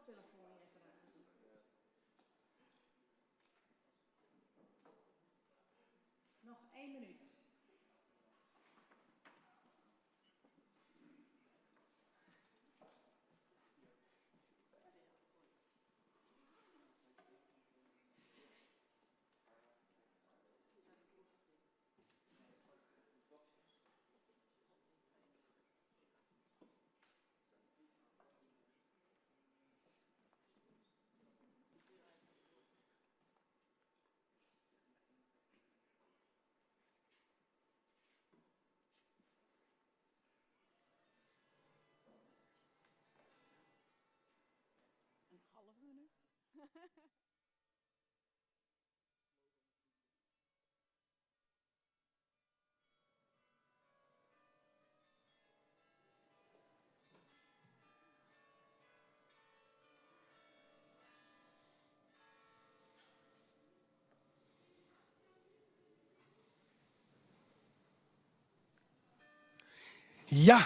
koptelefoan hearst razen. Noch één minuut. Een halve minuut. Ja,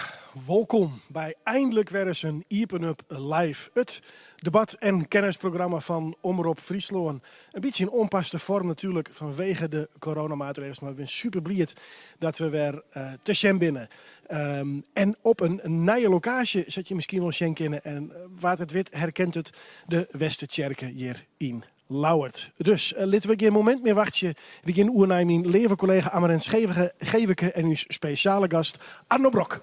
wolkom by eindelijk wer ris in Iepen Up Live. It debat en kennisprogramma fan Omrop Fryslân. In bytsje in oanpaste foarm natuerlik fanwege de coronamaatregels, mar we binne super bliid dat we wer te sjen binne. En op in nije lokaasje, sa't je miskien wol sjen kinne. En wa't it wit herkent it, de Westertsjerke hjir yn Ljouwert. Dus litte we gjin momint mear wachtsje. We gean oer nei myn leave kollega Amarens Geveke en ús spesjale gast Arno Brok.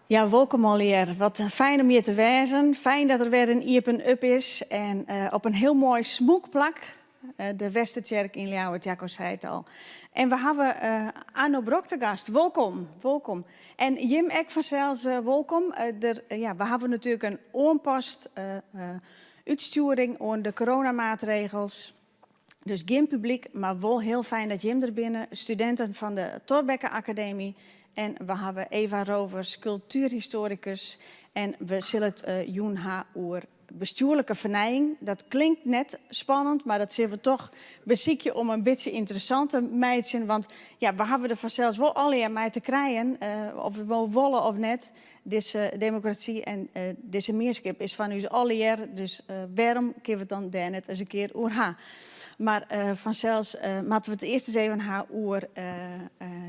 Ja, wolkom allegear. Wat fijn om hjir te wêzen. Fijn dat der wer in Iepen Up is en op in hiel moai smûk plak, de Westertsjerke yn Ljouwert, Jacco sei it al. En we hawwe Arno Brok te gast. Wolkom, wolkom. En jim ek fansels wolkom. Der, ja, we hawwe natuerlik in oanpast útstjoering oan de coronamaatregels. Dus gjin publyk, mar wol hiel fijn dat jim der binne. Studinten fan de Thorbecke Akademy. En we hawwe Eva Rovers, kultuerhistoarikus. En we sille it jûn ha oer bestjoerlike fernijing. Dat klinkt net spannend, mar dat sille we toch besykje om in bytsje ynteressant te meitsjen. Want ja, we hawwe der fansels wol allegear mei te krijen, of we wol wolle of net. Dizze demokrasy en dizze mienskip is fan ús allegear, dus wêrom kinne we it dan dêr net ris in kear oer ha? Mar fansels moatte we it earst ris even ha oer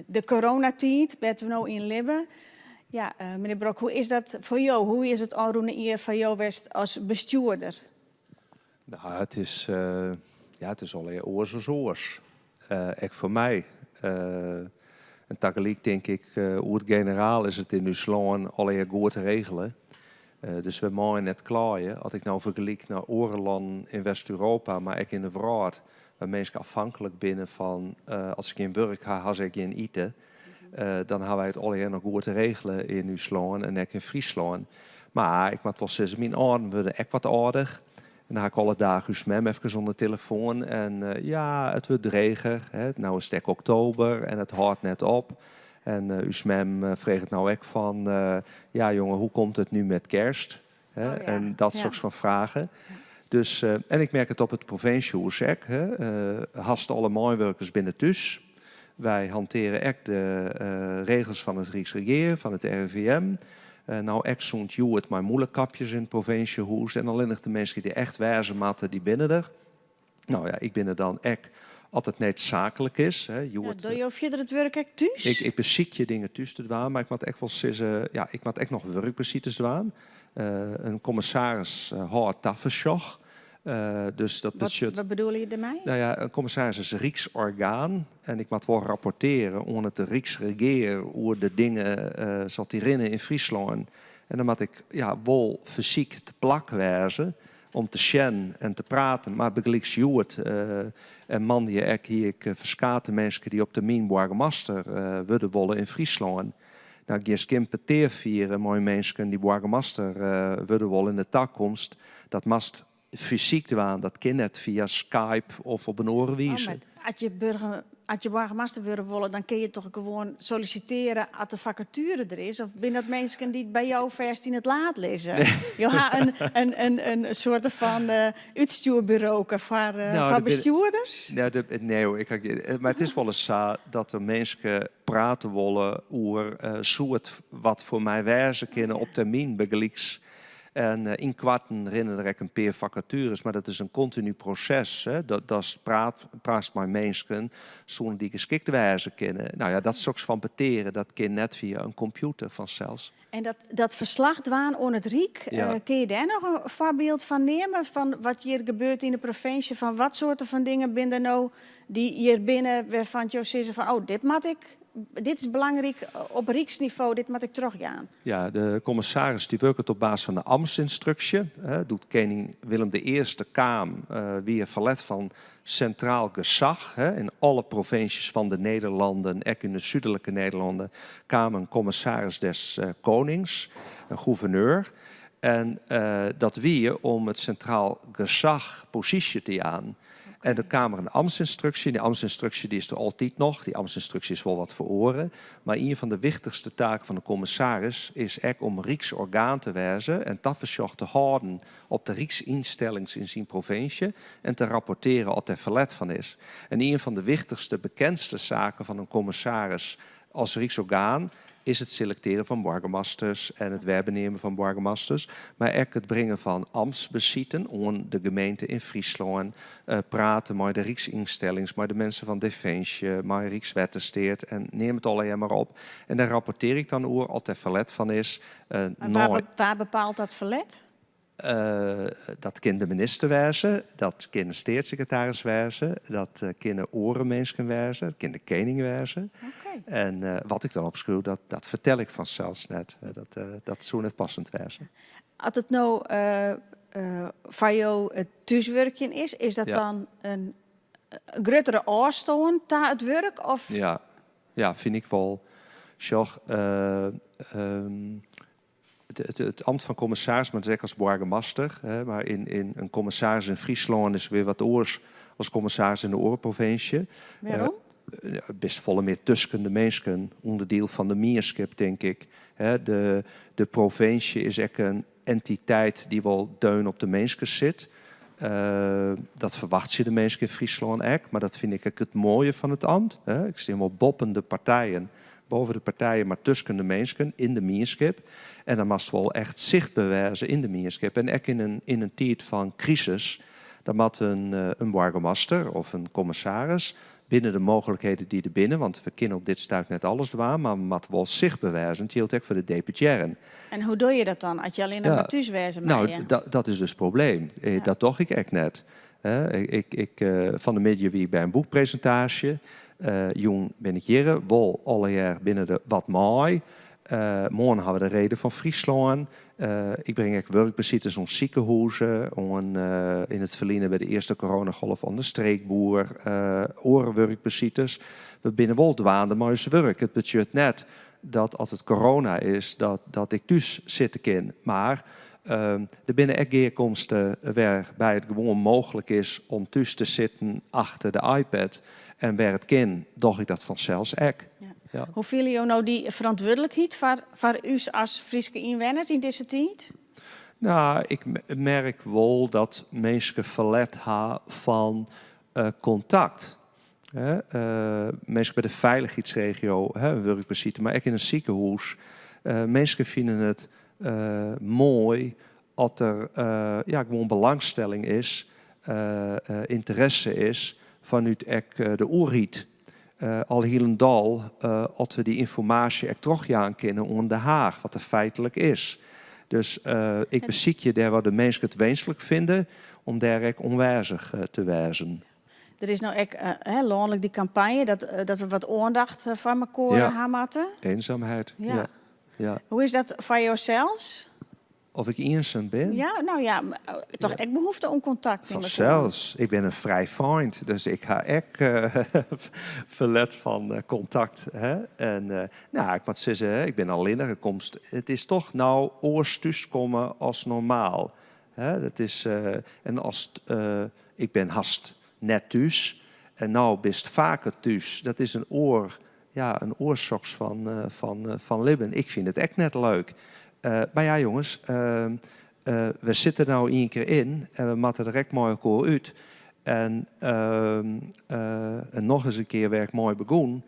de coronatiid, wêr't we no yn libbe. Ja, menear Brok, hoe is dat foar jo? Hoe is it ôfrûne jier foar jo west as bestjoerder? No, it is, ja, it is allegear oars as oars. Ek foar my. En tagelyk tink ik, oer it generaal is it yn ús lân allegear goed regele. Dus we meie net kleie. As ik no fergelyk nei oare lannen yn West-Europa, mar ek yn de wrâld, wêr minsken afhanklik binne fan as se gjin wurk ha, ha se ek gjin ite. Dan ha wy it allegear noch goed regele yn ús lân en ek yn Fryslân. Mar ik moat wol sizze, myn âlden wurde ek wat âlder. En dan ha ik alle dagen ús mem efkes oan de telefoan. En ja, it wurdt dreger. Hè. No is it ek oktober en it hâldt net op. En ús mem freget no ek fan, ja jonge, hoe komt it nu met kerst? Hè? Oh ja, En dat ja. soks fan fragen. Dus, en ik merk it op it provinsjehûs ek. Hè. Hast alle meiwurkers binne thús. Wy hanteare ek de regels fan it Ryksregear, fan it RIVM. No ek sûnt hjoed mei mûlekapjes yn it provinsjehûs. En allinnich de minsken dy't echt wêze moatte, dy binne der. No ja, ik bin der dan ek as it needsaaklik is. Hè, Ja, hjoed, dogge jo fierder it wurk ek thús? Ik besykje dingen thús te dwaan, mar ik moat ek wol sizze, ja, ik moat ek noch wurkbesites dwaan. In kommissaris hâldt tafersjoch. Dus dat Wat, betsjut. wat bedoele je dermei? Nou ja, in kommissaris is ryksorgaan en ik moat wol rapportearje oan it ryksregear oer de dingen sa't dy rinne yn Fryslân. En dan moat ik ja, wol fysyk te plak wêze om te sjen en te praten. Mar bygelyks hjoed en moandei ek hie ik ferskate minsken dy't op termyn boargemaster wurde wolle yn Fryslân. No, giest gjin petear fiere mei minsken dy't boargemaster wurde wolle yn de takomst. Dat moatst fysyk dwaan, dat kin net fia Skype of op in oare Oh, wize. mar as je burger, As je boargemaster wurde wolle, dan kinne je toch gewoan sollisitearje as de fakature der is? Of binne dat minsken dy't by jo fêst yn it laad lizze? Jo ha in soarte fan útstjoerburoke foar foar bestjoerders? Nee hoor, mar it is wolris sa dat der minsken prate wolle oer soe it wat foar my wêze kinne op termyn bygelyks. En ynkoarten rinne der ek in pear fakatures, mar dat is in kontinu proses. Datst praatst mei minsken, soene dy geskikt wêze kinne. No ja, dat soks fan petearen, dat kin net fia in kompjûter fansels. En dat ferslach dwaan oan it Ryk, kinne je dêr noch in foarbyld fan neame? Fan wat hjir gebeurt yn de provinsje, fan wat soarte fan dingen binne der no dy't hjir binne wêrfan't jo sizze fan oh, dit moat ik, dit is belangryk op ryksnivo, dit moat ik trochjaan? Ja, de kommissaris dy wurket op basis fan de amtsinstruksje. Doe't kening Willem de Earste kaam, wie er ferlet fan sintraal gesach. Yn alle provinsjes fan de Nederlanden, ek yn de súdlike Nederlanden, kaam in kommissaris des konings, in gûverneur. En dat wie om it sintraal gesach posysje te jaan. En der kaam der in amtsinstruksje. Dy amtsinstruksje dy is der altyd noch. Dy amtsinstruksje is wol wat feroare. Mar ien fan de wichtichste taken fan de kommissaris is ek om ryksorgaan te wêze en tafersjoch te hâlden op de ryksynstellings yn syn provinsje en te rapportearjen at dêr ferlet fan is. En ien fan de wichtichste, bekendste saken fan in kommissaris as ryksorgaan is it selektearjen fan boargemasters en it werbeneamen fan boargemasters, mar ek it bringen fan amtsbesiten oan de gemeente yn Fryslân, prate mei de ryksynstellings, mei de minsken fan Definsje, mei Rykswettersteat en neam it allegear mar op. En dêr rapportearje ik dan oer at dêr ferlet fan is. Mar wa bepaalt dat ferlet? Dat kin de minister wêze, dat kin de steatssekretaris wêze, dat kinne oare minsken wêze, dat kin de kening wêze. En wat ik dan opskriuw, dat fertel ik fansels net. Dat soe net passend wêze. As it no foar jo it thúswurkjen is, is dat dan in gruttere ôfstân ta it wurk? Of? Ja, ja, fyn ik wol. Sjoch, it amt fan kommissaris, mar it is ek as boargemaster, mar yn in kommissaris yn Fryslân is wer wat oars as kommissaris yn de oare provinsje. Wêrom? Bist folle mear tusken de minsken, ûnderdiel fan de mienskip, tink ik. De provinsje is ek in entiteit dy't wol deun op de minsken sit. Dat ferwachtsje de minsken yn Fryslân ek, mar dat fyn ik ek it moaie fan it amt. Ik stean wol boppen de partijen, boven de partijen, mar tusken de minsken, yn de mienskip. En dan moatst wol echt sichtber wêze yn de mienskip. En ek yn in tiid fan krisis, dan moat in boargemaster of in kommissaris binnen de mooglikheden dy't der binne, want we kinne op dit stuit net alles dwaan, mar we moatte wol sichtber wêze. It jildt ek foar de deputearren. En hoe doch je dat dan, as je allinnich mar thús wêze meie? No, dat is dus it probleem. Dat doch ik ek net. Fan de middei wie ik by in boekpresintaasje. Jûn bin ik hjirre. Wol allegear binne der wat mei. Moarn hawwe we de Rede fan Fryslân. Ik bring ek wurkbesites oan sikehûzen, oan yn it ferline by de earste coronagolf oan de streekboer, oare wurkbesites. We binne wol dwaande mei ús wurk. It betsjut net dat as it corona is dat ik thús sitte kin. Mar der binne ek gearkomsten wêrby it gewoan mooglik is om thús te sitten achter de iPad. En wêr it kin, doch ik dat fansels ek. Ja. Hoe fiele jo no dy ferantwurdlikheid foar ús as Fryske ynwenners yn dizze tiid? No, ik merk wol dat minsken ferlet ha fan kontakt. Minsken by de feilichheidsregio, in wurkbesite, mar ek yn in sikehûs. Minsken fine it moai as der ja, gewoan belangstelling is, ynteresse is fanút ek de oerheid. Al hielendal as we dy ynformaasje ek trochjaan kinne oan De Haach, wat der feitlik is. Dus ik besykje dêr wat de minsken it winsklik fine om dêr ek oanwêzich te wêzen. Der is no ek lânlik dy kampanje dat we wat oandacht foar mekoar ha moatte. Eenzaamheid, ja. Ja. Hoe is dat foar josels? Of ik iensum bin? Ja, no ja, toch ek behoefte oan kontakt? Fansels. Ik bin in frij feint, dus ik ha ek ferlet fan kontakt. Hè? En no, ik moat sizze, ik bin allinnich. It is toch no oars thúskomme as normaal. Hè? Dat is, en as ik bin hast net thús. En no bist faker thús. Dat is in oar, ja, in oar soks fan libben. Ik fyn it ek net leuk. Mar ja, jonges, we sitte der no ien kear yn en we moatte der ek mei elkoar út. En noch ris in kear wêr't ik mei begûn.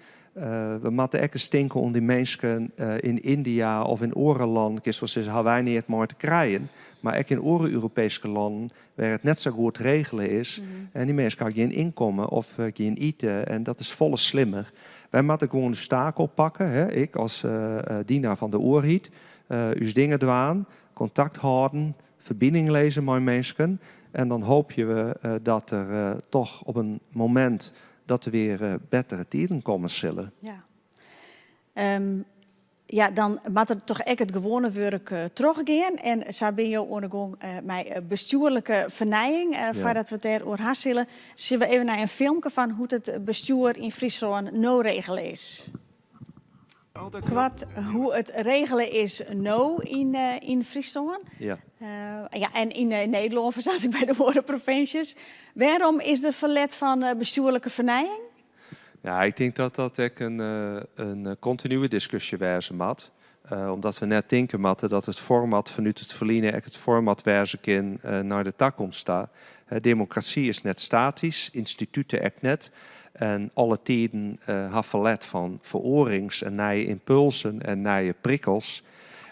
We moatte ek ris tinke oan dy minsken yn Yndia of yn oare lannen. Kinst wol sizze, ha wy neat mei te krijen. Mar ek yn oare Europeeske lannen wêr it net sa goed regele is. En dy minsken ha gjin ynkommen of gjin ite. En dat is folle slimmer. Wy moatte gewoan ús taak oppakke. Hè? Ik as dienaar fan de oerheid. Ús dingen dwaan, kontakt hâlden, ferbining lizze mei minsken. En dan hoopje we dat der toch op in momint dat der wer bettere tiden komme sille. Ja. Ja, dan moat der toch ek it gewoane wurk trochgean. En sa binne jo oan de gong mei bestjoerlike fernijing. Foardat we it dêr oer ha sille, sjogge we even nei in filmke fan hoe't it bestjoer yn Fryslân no regele is. Koart hoe it regele is no yn Fryslân. Ja. Ja, en yn Nederlân, fansels ek by de oare provinsjes. Wêrom is der ferlet fan bestjoerlike fernijing? Ja, ik tink dat dat ek in kontinue diskusje wêze moat. Omdat we net tinke moatte dat it format fanút it ferline ek it format wêze kin nei de takomst ta. Demokrasy is net statysk, ynstituten ek net. En alle tiden ha ferlet fan feroarings en nije ympulsen en nije prikkels.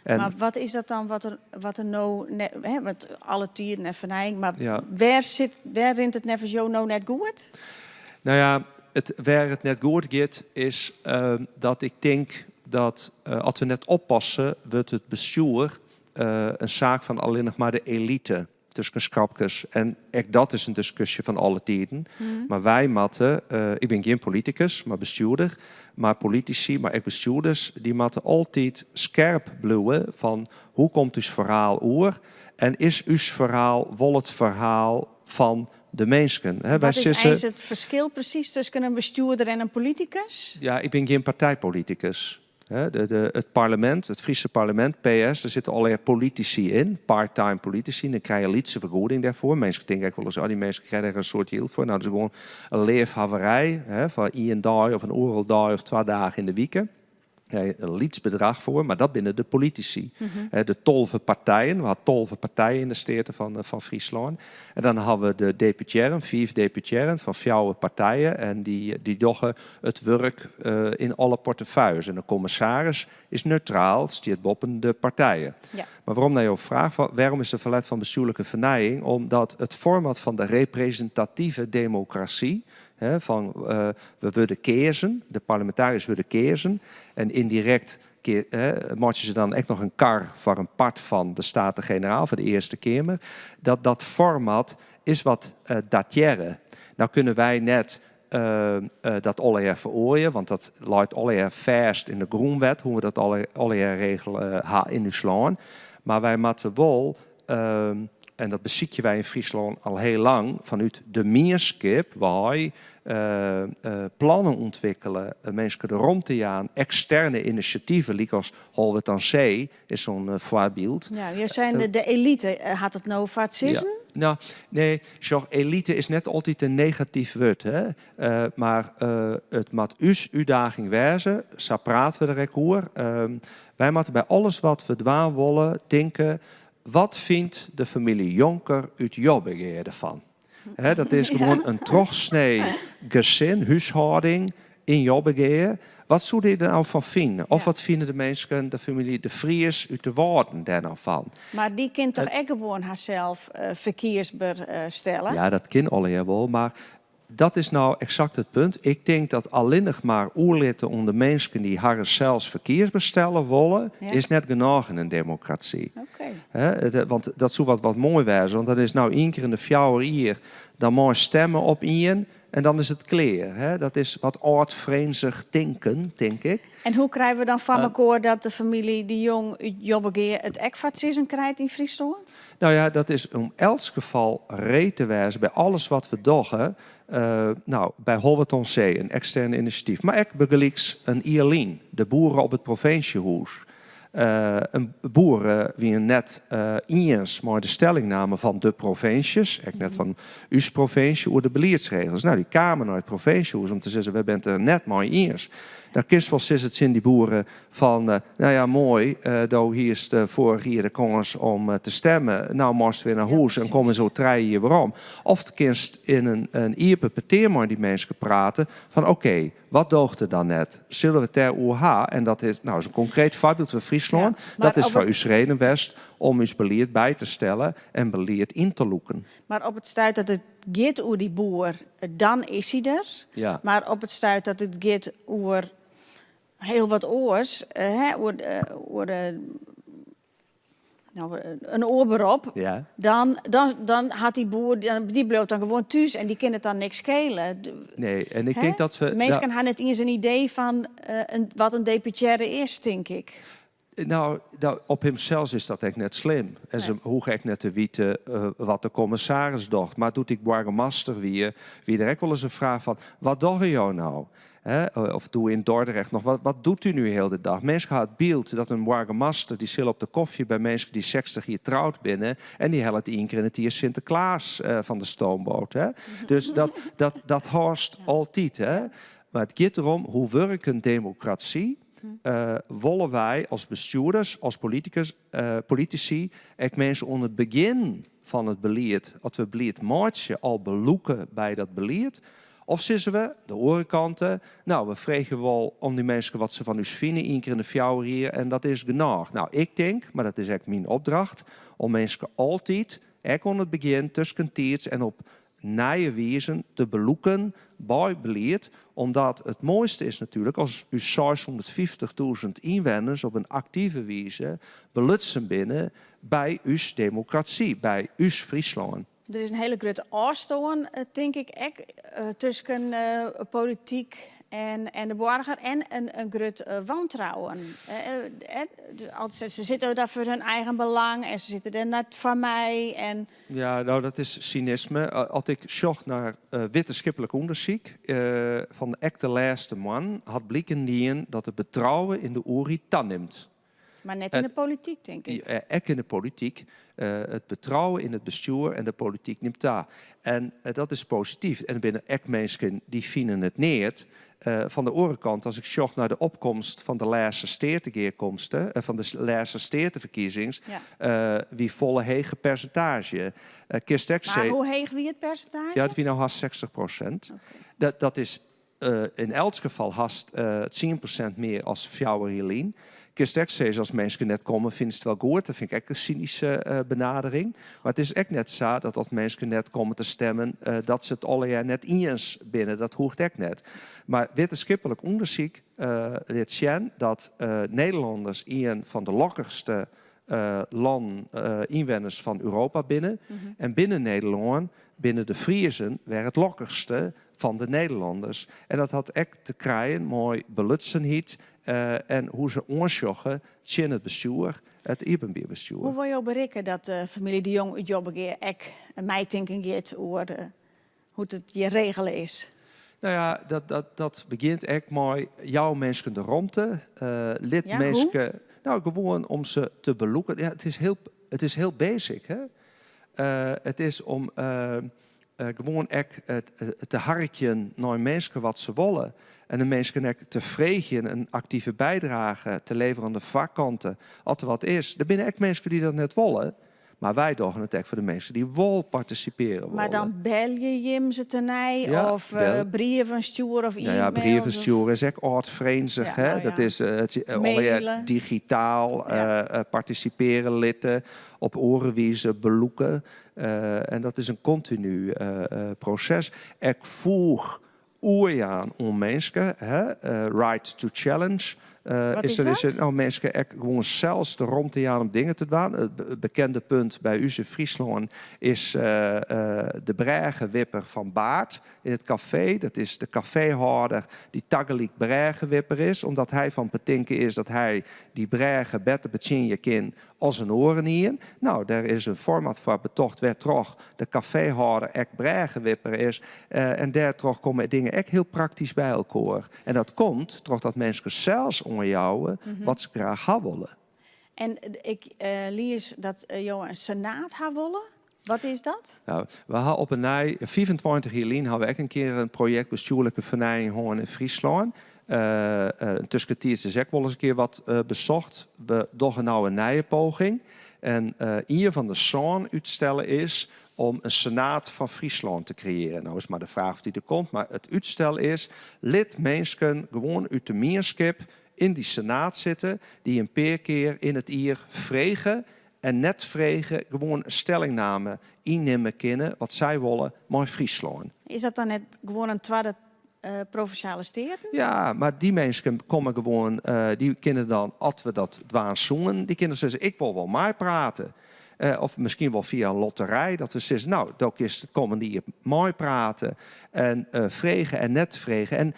En Mar wat is dat dan wat der no, hè, want alle tiden en fernijing, mar Ja. wêr rint it neffens jo no net goed? Nou ja, wêr it net goed giet is dat ik tink dat as we net oppasse, wurdt it bestjoer in saak fan allinnich mar de elite tusken skrapkes. En ek dat is in diskusje fan alle tiden. Mar wy moatte, ik bin gjin politikus, mar bestjoerder, mar politisy, mar ek bestjoerders, dy moatte altyd skerp bliuwe fan hoe komt ús ferhaal oer en is ús ferhaal wol it ferhaal fan de minsken. Hè, wy Wat is sizze eins it ferskil presys tusken in bestjoerder en in politikus? Ja, ik bin gjin partijpolitikus. Hè, it parlemint, it Fryske parlemint, PS, dêr sitte allegear politisy yn, part-time politisy, dan krije lytse fergoeding dêrfoar. Minsken tinke ek wolris, oh, dy minsken krije dêr in soad jild foar. Nou, dat is gewoan in leafhawwerij, hè, foar ien dei of in oardel dei of 2 dagen yn de wike. Krije in lyts bedrach foar, mar dat binne de politisy. Hè, de 12 partijen, we ha 12 partijen yn de Steaten fan Fryslân. En dan ha we de deputearren, 5 deputearren fan 4 partijen. En dy dogge it wurk yn alle portefeuilles. En de kommissaris is neutraal, stiet boppen de partijen. Mar werom nei jo fraach, wêrom is der ferlet fan bestjoerlike fernijing? Omdat it format fan de represintative demokrasy, hè, fan we wurde keazen, de parlemintariërs wurde keazen en yndirekt meitsje se dan ek noch in kar foar in part fan de Staten-Generaal, foar de Earste Keamer. Dat format is wat datearre. Nou kinne wy net dat allegear feroarje, want dat leit allegear fêst yn de grûnwet, hoe we dat allegear regele ha yn ús lân. Mar wy moatte wol, en dat besykje wy yn Fryslân al hiel lang, fanút de mienskip wei plannen ûntwikkele, minsken de romte jaan, eksterne inisjativen lykas Holwert aan Zee is sa'n foarbyld. Ja, jo seine de elite hat it no foar it sizzen? Ja. Nou, nee, sjoch, elite is net altyd in negatyf wurd, hè. Mar it moat ús útdaging wêze, sa prate we der ek oer. Wy moatte by alles wat we dwaan wolle tinke, wat fynt de famylje Jonker út Jobbegea derfan? Hè, dat is gewoan in trochsnee gesin, húshâlding yn Jobbegea. Wat soe dy der no fan fine? Of wat fine de minsken, de famylje De Vries út de Wâlden dêr no fan? Mar dy kin toch ek gewoan harsels ferkiesber stelle? Ja, dat kin allegear wol, mar dat is no eksakt it punt. Ik tink dat allinnich mar oerlitte oan de minsken dy't harren sels ferkiesber stelle wolle, is net genôch yn in demokrasy. Hè, want dat soe wat moai wêze, want dan is no ien kear yn de 4 jier, dan mei stemme op ien en dan is it klear. Hè. Dat is wat âldfrinzich tinken, tink ik. En hoe krije we dan foar mekoar dat de famylje De Jong út Jobbegea it ek foar it sizzen krijt yn Fryslân? Nou ja, dat is om elts gefal ree te wêzen by alles wat we dogge. Nou, by Holwert oan See, in ekstern inisjatyf. Mar ek bygelyks in jier lyn, de boeren op it provinsjehûs. In boeren wiene net iens mei de stellingname fan de provinsjes, ek net fan ús provinsje, oer de beliedsregels. No, dy kamen nei it provinsjehûs om te sizzen, wy binne it der net mei iens. Dan kinst wol sizze tsjin dy boeren fan, no ja, moai, do hiest foarich jier de kâns om te stemmen, no meist wer nei hûs en kom ris oer 3 jier werom. Of kinst yn in iepen petear mei dy minsken prate fan, okee, Wat doocht der dan net? Sille we it dêr oer ha? En dat is, no, is in konkreet foarbyld foar Fryslân. Dat is foar ús reden west om ús belied by te stellen en belied yn te lûken. Mar op it stuit dat it giet oer dy boer, dan is hy der. Mar op it stuit dat it giet oer hiel wat oars, hè, oer no, in oar berop, dan, dan, dan hat dy boer, dy bliuwt dan gewoan thús en dy kin it dan niks skele. Nee, en ik tink dat we. Minsken ha net iens in idee fan wat in deputearre is, tink ik. No, op himsels is dat ek net slim. En se hoege ek net te witen wat de kommissaris docht. Mar doe't ik boargemaster wie, wie der ek wolris in fraach fan, wat dogge jo no? Of doe yn Dordrecht noch, wat doet u nu heel de dag? Minsken ha it byld dat in boargemaster dy sil op de kofje by minsken dy't 60 jier troud binne en dy hellet ien kear yn it jier Sinteklaas fan de stoomboot. Hè? Dus dat hâldst altyd. Hè? Mar it giet derom, hoe wurket in demokrasy? Wolle wy as bestjoerders, as politikus, politisy ek minsken oan it begjin fan it belied, as we belied meitsje, al belûke by dat belied? Of sizze we, de oare kant, no, we freegje wol om dy minsken wat se fan ús fine ien kear yn de 4 jier en dat is genôch. No, ik tink, mar dat is ek myn opdracht, om minsken altyd, ek oan it begjin, tuskentiids en op nije wizen te belûken by belied, omdat it moaiste is natuerlik as ús 650.000 ynwenners op in aktive wize belutsen binne by ús demokrasy, by ús Fryslân. Der is in hiele grutte ôfstân, tink ik, ek tusken polityk en de boarger en in grut wantrouwen. Se sitte dêr foar hun eigen belang en se sitte dêr net foar my. En Ja, no, dat is synisme. As ik sjoch nei wittenskiplik ûndersyk fan ek de lêste moannen, hat bliken dien dat it betrouwen yn de oerheid tanimt. Mar net yn de polityk, tink ik. Ek yn de polityk. It betrouwen yn it bestjoer en de polityk nimt ta. En dat is posityf. En der binne ek minsken dy fine it neat. Fan de oare kant, as ik sjoch nei de opkomst fan de lêste steategearkomste, fan de lêste steateferkiezings, wie folle heger persintaazje. Kinst ek Mar hoe heech wie it persintaazje? Ja, it wie no hast 60%. Dat is yn elts gefal hast 10% mear as 4 jier lyn. Kinst ek sizze, as minsken net komme, fynst it wol goed. Dat fyn ik ek in synyske benadering. Mar it is ek net sa dat as minsken net komme te stemmen, dat se it allegear net iens binne. Dat hoecht ek net. Mar wittenskiplik ûndersyk lit sjen dat Nederlanners ien fan de lokkichste lannen, ynwenners fan Europa binne. En binnen Nederlân binne de Friezen wer it lokkichste fan de Nederlanners. En dat hat ek te krijen mei belutsenheid en hoe se oansjogge tsjin it bestjoer, it iepenbier bestjoer. Hoe wolle jo berikke dat de famylje De Jong út Jobbegea ek meitinken giet oer hoe't it hjir regele is? No ja, dat begjint ek mei jou minsken de romte. Lit minsken, no, gewoan om se te belûken. Ja, it is hiel basic, hè? It is om gewoan ek te harkjen nei minsken wat se wolle. En de minsken ek te freegjen in aktive bydrage te leverjen oan de foarkant as der wat is. Der binne ek minsken dy't dat net wolle. Mar wy dogge it ek foar de minsken dy't wol partisipearje wolle. Mar dan belje jim se tenei of brieven stjoere of e-mails? Ja, brieven stjoere is ek âldfrinzich. Hè? Dat is allegear digitaal partisipearje litte, op oare wize belûke. En dat is in kontinu proses. Ek foech oerjaan oan minsken, right to challenge. Wat is dat? No, minsken ek gewoan sels de romte jaan om dingen te dwaan. It bekende punt by ús yn Fryslân is de brêgewipper fan Baard yn it kafee. Dat is de kafeehâlder dy't tagelyk brêgewipper is, omdat hy fan betinken is dat hy dy brêge better betsjinje kin as in oaren ien. No, dêr is in format foar betocht wêrtroch de kafeehâlder ek brêgewipper is. En dêrtroch komme dingen ek hiel praktysk by elkoar. En dat komt trochdat minsken sels oanjouwe wat se graach ha wolle. En ik lies dat jo in senaat ha wolle. Wat is dat? Nou, we ha op 'e nij, 25 jier lyn ha we ek in kear in projekt bestjoerlike fernijing hân yn Fryslân. Tuskentiids is ek wolris in kear wat besocht. We dogge no in nije poging. En ien fan de sân útstellen is om in senaat fan Fryslân te kreëarjen. No is mar de fraach oft dy der komt, mar it útstel is, lit minsken gewoan út de mienskip yn dy senaat sitte, dy't in pear kear yn it jier frege en net frege gewoan in stellingname ynnimme kinne wat sy wolle mei Fryslân. Is dat dan net gewoan in twadde Provinsjale Steaten? Ja, mar dy minsken komme gewoan, dy kinne dan, as we dat dwaan soenen, dy kinne sizze, ik wol wol meiprate. Of miskien wol fia in lotterij, dat we sizze, no, do kinst it kommende jier meiprate en frege en net frege. En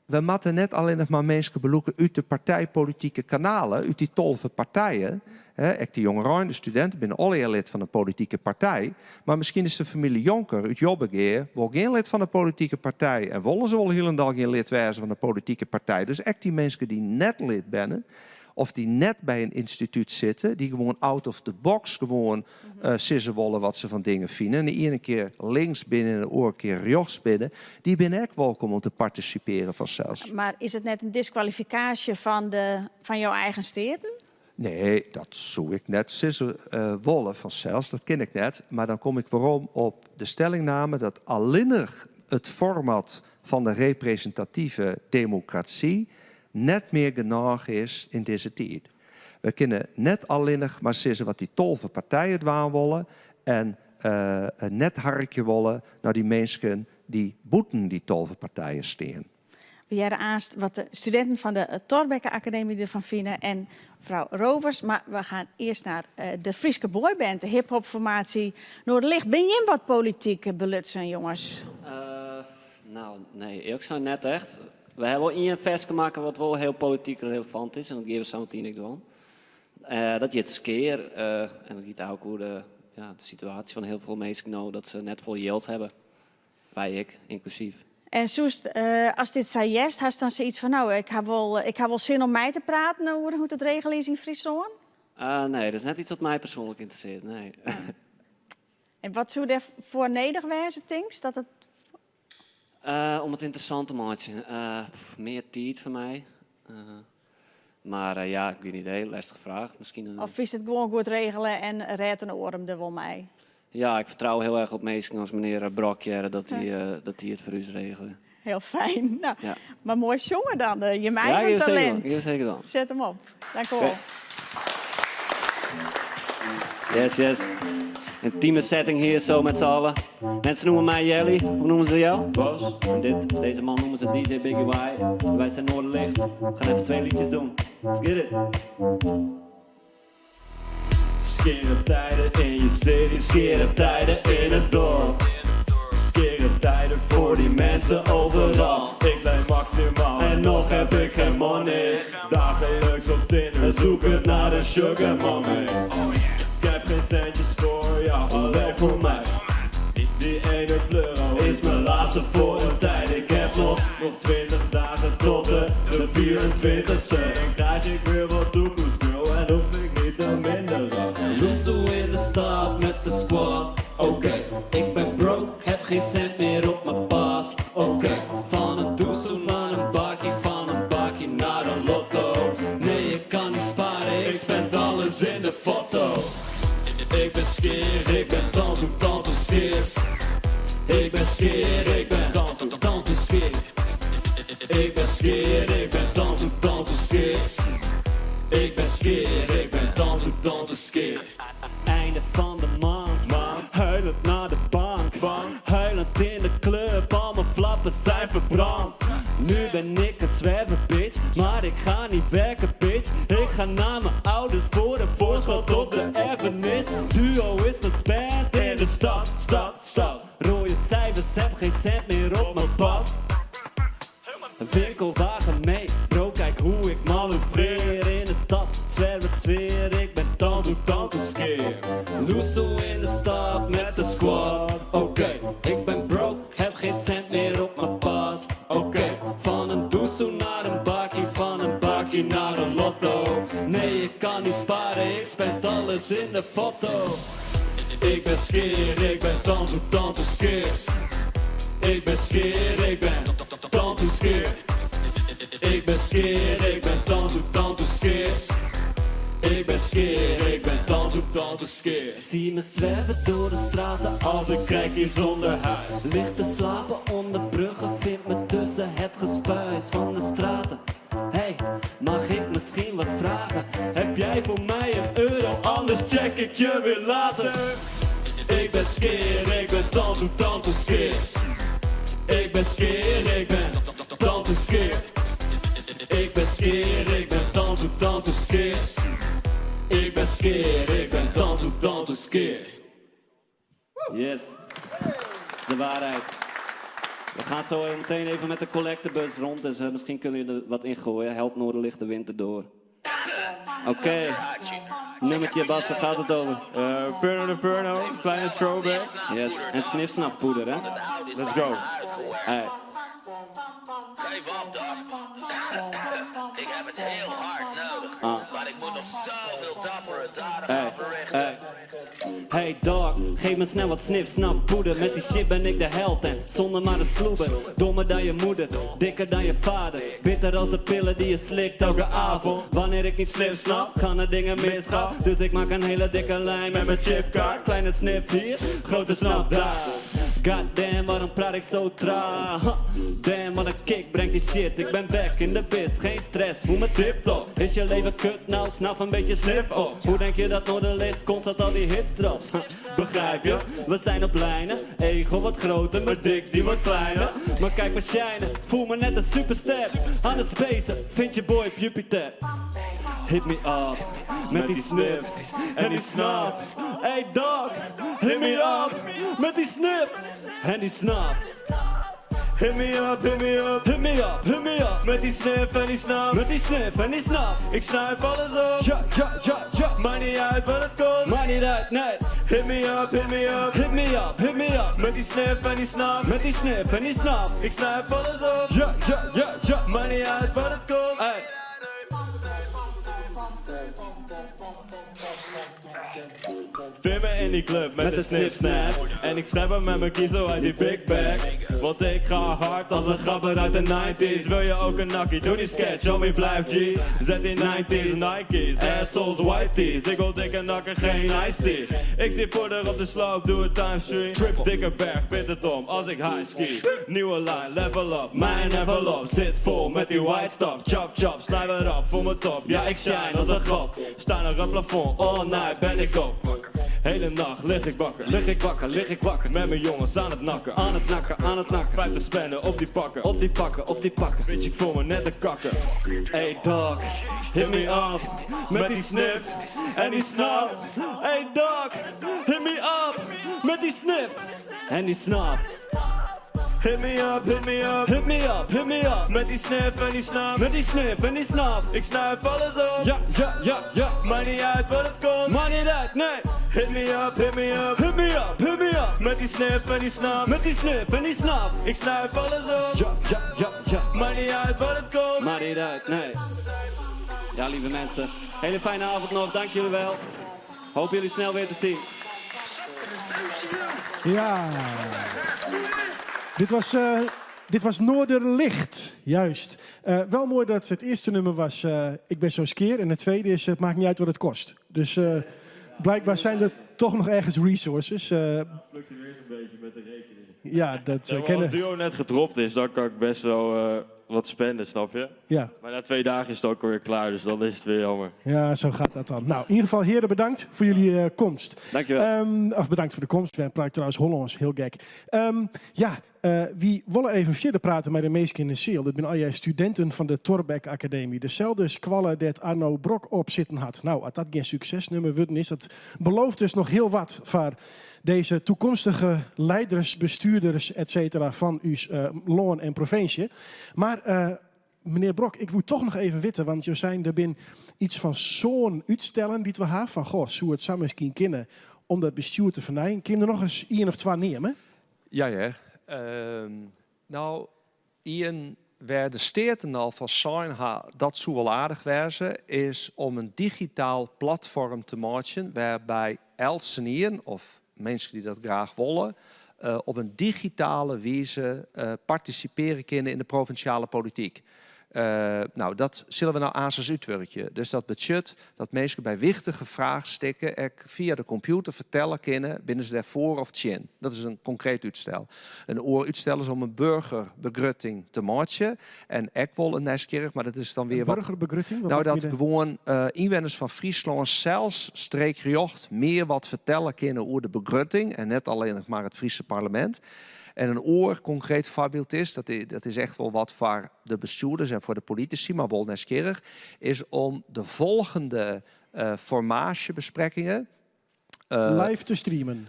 we moatte net allinnich mar minsken belûke út de partijpolitike kanalen, út dy 12 partijen. Ek de jongerein, de studinten binne allegear lid fan in politike partij. Mar miskien is de famylje Jonker út Jobbegea wol gjin lid fan in politike partij en wolle se wol hielendal gjin lid wêze fan in politike partij. Dus ek dy minsken dy't net lid binne of dy't net by in ynstitút sitte, dy't gewoan out of the box gewoan sizze wolle wat se fan dingen fine en de iene kear links binne en de oare kear rjochts binne, dy binne ek wolkom om te partisipearjen fansels. Mar is it net in diskwalifikaasje fan, de, fan jo eigen steaten? Nee, dat soe ik net sizze wolle fansels, dat kin ik net. Mar dan kom ik werom op de stellingname dat allinnich it format fan de represintative demokrasy net mear genôch is yn dizze tiid. We kinne net allinnich mar sizze wat dy 12 partijen dwaan wolle en net harkje wolle nei dy minsken dy't bûten dy 12 partijen stean. We hearre aanst wat de studinten fan de Thorbecke Akademy derfan fine en frou Rovers. Mar we gean earst nei de Fryske boyband, de hiphopformaasje Noorderlicht. Binne jim wat polityk belutsen, jonges? No, nee, earlik sein net echt. We hawwe wol ien ferske makke wat wol hiel polityk relevant is en dat gean we sa metien ek dwaan. Dat hjit Skear en dat giet ek oer de, ja, de situaasje fan hiel folle minsken no dat se net folle jild hawwe. Wy ek, ynklusyf. En soest, ast dit sa hearst, hast dan sayts fan, no, ik ha wol, ik ha wol sin om mei te praten oer hoe't it regele is yn Fryslân? Nee, dat is net yts wat my persoanlik ynteressearret, nee. En wat soe dêrfoar nedich wêze, tinkst? Dat it... Om it ynteressant te meitsjen? Mear tiid foar my. Mar ja, gjin idee, lêstige fraach. Miskien. Of fynst it gewoan goed regele en rêdt in oar him der wol mei? Ja, ik fertrou hiel erch op minsken as menear Brok hearre dat dy, dat dy it foar ús regelje. Hiel fijn. No, ja. Mar moai sjonge dan, jim eigen ja, talint. Ja, seker dan. Set him op. Dank u wol. Yes, yes. Yntieme setting hier zo met z'n allen. Mensen noemen mij Jelly. Hoe noemen ze jou? Bas. En dit, deze man noemen ze DJ Biggie Y. Wij zijn Noorderlicht. We gaan even twee liedjes doen. Let's get it. Skere tijden in je city, skere tijden in het dorp. Skere tijden voor die mensen overal. Ik leen maximaal en nog heb ik geen money. Dagelijks op Tinder, zoekend naar een sugar mommy. Ik heb geen centjes voor jou, alleen voor mij. Die ene euro is mijn laatste voor een tijd. Ik heb nog 20 dagen tot de 24ste. En krijg ik weer wat doekoes, girl, en hoef ik niet te minderen. Loesoe in de stad met de squad. Oké, ik ben broke, heb geen cent meer op mijn pas. Oké, van een doezoe naar een bakkie, van een bakkie naar een lotto. Nee, ik kan niet sparen, ik spend alles in de foto. Ik ben skeer, ik ben tante, tante skeer. Ik ben skeer, ik ben tante, tante skeer. Ik ben skeer, ik ben tante, tante skeer. Ik ben skeer, ik ben tante, tante skeer. Einde van de maand, Maand. huilend naar de bank. Bank. Huilend in de club, al mijn flappen zijn verbrand. Nu ben ik een zwerver, bitch, maar ik ga niet werken, bitch. Ik ga naar mijn ouders voor een voorschot op de erfenis. Duo is gesperd in de stad, stad, stad. Rode cijfers, heb geen cent meer op mijn pad. Een winkelwagen mee, bro, kijk hoe ik manoeuvreer in de stad. Zwerver sfeer, ik ben tante, tante skeer. Loesoe in de stad met de squad. Oké, ik ben broke, heb geen cent meer op mijn pas. Oké, van een doezoe naar een bakkie, van een bakkie naar een lotto. auto. Nee, ik kan niet sparen, ik spend alles in de foto. Ik ben skeer, ik ben tante, tante skeer. Ik ben skeer, ik ben tante skeer. Ik ben skeer, ik ben tante, tante skeer. Ik ben skeer, ik ben tante, tante skeer. Zie me zwerven door de straten als een kijkje zonder huis. Lig te slapen onder bruggen, vind me tussen het gespuis van de straten. Hey, mag ik misschien wat vragen? Heb jij voor mij een euro? Anders check ik je weer later. Ik ben skeer, ik ben tante, tante skeer. Ik ben skeer, ik ben tante skeer. Ik ben skeer, ik ben tante, tante skeer. Ik ben skeer, ik ben tante, tante skeer. Yes, dat is de waarheid. We gaan zo meteen even met de collectebus rond, dus misschien kunnen jullie er wat ingooien. Help Noorderlicht de winter door. Oké, nummertje Bas, waar gaat het over? Purno de Purno, kleine throwback. Yes, en snifsnafpoeder, hè? Let's go. Hey. Geef op, Doc. Ik heb het heel hard nodig. Maar ik moet nog zoveel dappere daden Hey, verrichten. hey. Hey dog, geef me snel wat snif, snaf, poeder. Met die shit ben ik de held en zonder maar de sloeber. Dommer dan je moeder, dikker dan je vader. Bitter als de pillen die je slikt elke avond. Wanneer ik niet snif snap, gaan er dingen mis, gauw. Dus ik maak een hele dikke lijn met mijn chipkaart. Kleine snif hier, grote snaf daar. Goddamn, waarom praat ik zo traag? Huh. Damn, wat een kick brengt die shit. Ik ben back in de biz, geen stress, voel me tip-top. Is je leven kut nou, snaf een beetje snif op. Hoe denk je dat Noorderlicht constant al die hits dropt? Huh, Begrijp je? We zijn op lijnen. Ego wat groter, mijn dik die wordt kleiner. Maar kijk me shinen, voel me net een superster. Aan het spacen, vind je boy op Jupiter. Hit me up, met die snif en die snaf. Hey dog, hit me up, met die snif en die snaf. Hit me up, hit me up. Hit me up, hit me up. Met die snif en die snaf. Met die snif en die snaf. Ik snuif alles op. Ja, ja, ja, ja. Maakt niet uit wat het kost. Maakt niet uit, nee. Hit me up, hit me up. Hit me up, hit me up. Met die snif en die snaf. Met die snif en die snaf. Ik snuif alles op. Ja, ja, ja, ja. Maakt niet uit wat het kost. Hey. Vind me in die club met, Met de de snip snap. snip-snap. En ik schep hem met mijn kiezel uit die big bag. Want ik ga hard als een gabber uit de 90s. Wil je ook een nakkie? Doe die sketch, homie, blijf G. Zet die 90s, Nike's, assholes, white tees. Ik wil dikke nakken, geen iced tea. Ik zie porter op de slope, doe het times three. Dikke berg, bittertom, als ik high ski. Nieuwe line, level up, mijn envelop zit vol met die white stuff. Chop, chop, snij het af voor mijn top. Ja, ik shine als een grap. Sta naar het plafond, all night ben ik op. Hele nacht lig ik wakker, Lig ik wakker, lig ik wakker. met mijn jongens aan het nakken. Aan het nakken, aan het nakken. 50 spannen op die pakken. Op die pakken, op die pakken. Bitch, ik voel me net een kakker. Hey dog, hit me up. Met die snif en die snaf. Hey dog, hit me up. Met die snif en die snaf. Hit me up, hit me up. Hit me up, hit me up. Met die snif en die snaf. Met die snif en die snaf. Ik snuif alles op. Ja, ja, ja, ja. Maakt niet uit wat het kost. Maakt niet uit, nee. Hit me up, hit me up. Hit me up, hit me up. Met die snif en die snaf. Met die snif en die snaf. Ik snuif alles op. Ja, ja, ja, ja. Maakt niet uit wat het kost. Maakt niet uit, nee. Ja, lieve mensen. Hele fijne avond nog, dank jullie wel. Hoop jullie snel weer te zien. Ja. Dit was Noorderlicht, juist. Wel mooi dat het eerste nummer was Ik ben zo skeer. En het tweede is Het maakt niet uit wat het kost. Dus blijkbaar zijn er toch nog ergens resources. Fluctueert een beetje met de rekening. Ja, dat Ja, maar als kennen. duo net gedropt is, dan kan ik best wel wat spenden, snap je? Ja. Maar na 2 dagen is het ook alweer klaar, dus dan is het weer jammer. Ja, zo gaat dat dan. In ieder geval, heren, bedankt voor jullie komst. Dankjewel. Of bedankt voor de komst. We praten trouwens Hollands, heel gek. Wie willen even verder praten met de meesten in de zaal? Dat zijn al jij studenten van de Thorbecke Academie. Dezelfde squallen dat Arno Brok op zitten had. Als dat geen succesnummer worden is, dat belooft dus nog heel wat voor deze toekomstige leiders, bestuurders, et cetera, van uw loon en provincie. Maar meneer Brok, ik moet toch nog even weten, want je zijn er bin iets van zo'n uitstellen die we hebben, van goh, hoe het samen misschien kennen om dat bestuur te vernijen. Kun je er nog eens 1 of 2 nemen? Ja, ja. Ian Wêr de Steaten al fan sein ha dat soe wol aardich wêze, is om in digitaal platfoarm te meitsjen wêrby eltsenien of minsken dy't dat graach wolle op in digitale wize partisipearje kinne yn de provinsjale polityk. No, dat sille we no aansens útwurkje. Dus dat betsjut dat minsken by wichtige fraachstikken ek fia de kompjûter fertelle kinne, binne se dêr foar of tsjin. Dat is in konkreet útstel. In oar útstel is om in burgerbegrutting te meitsjen. En ek wol in nijsgjirrich, mar dat is dan weer wat. Burgerbegrutting? Nou, dat gewoan ynwenners fan Fryslân sels streekrjocht mear wat fertelle kinne oer de begrutting en net allinnich mar it Fryske parlemint. En in oar konkreet foarbyld is, dat is echt wol wat foar de bestjoerders en foar de politisy, mar wol nijsgjirrich, is om de folgjende formaasjebesprekkingen Live te streamen.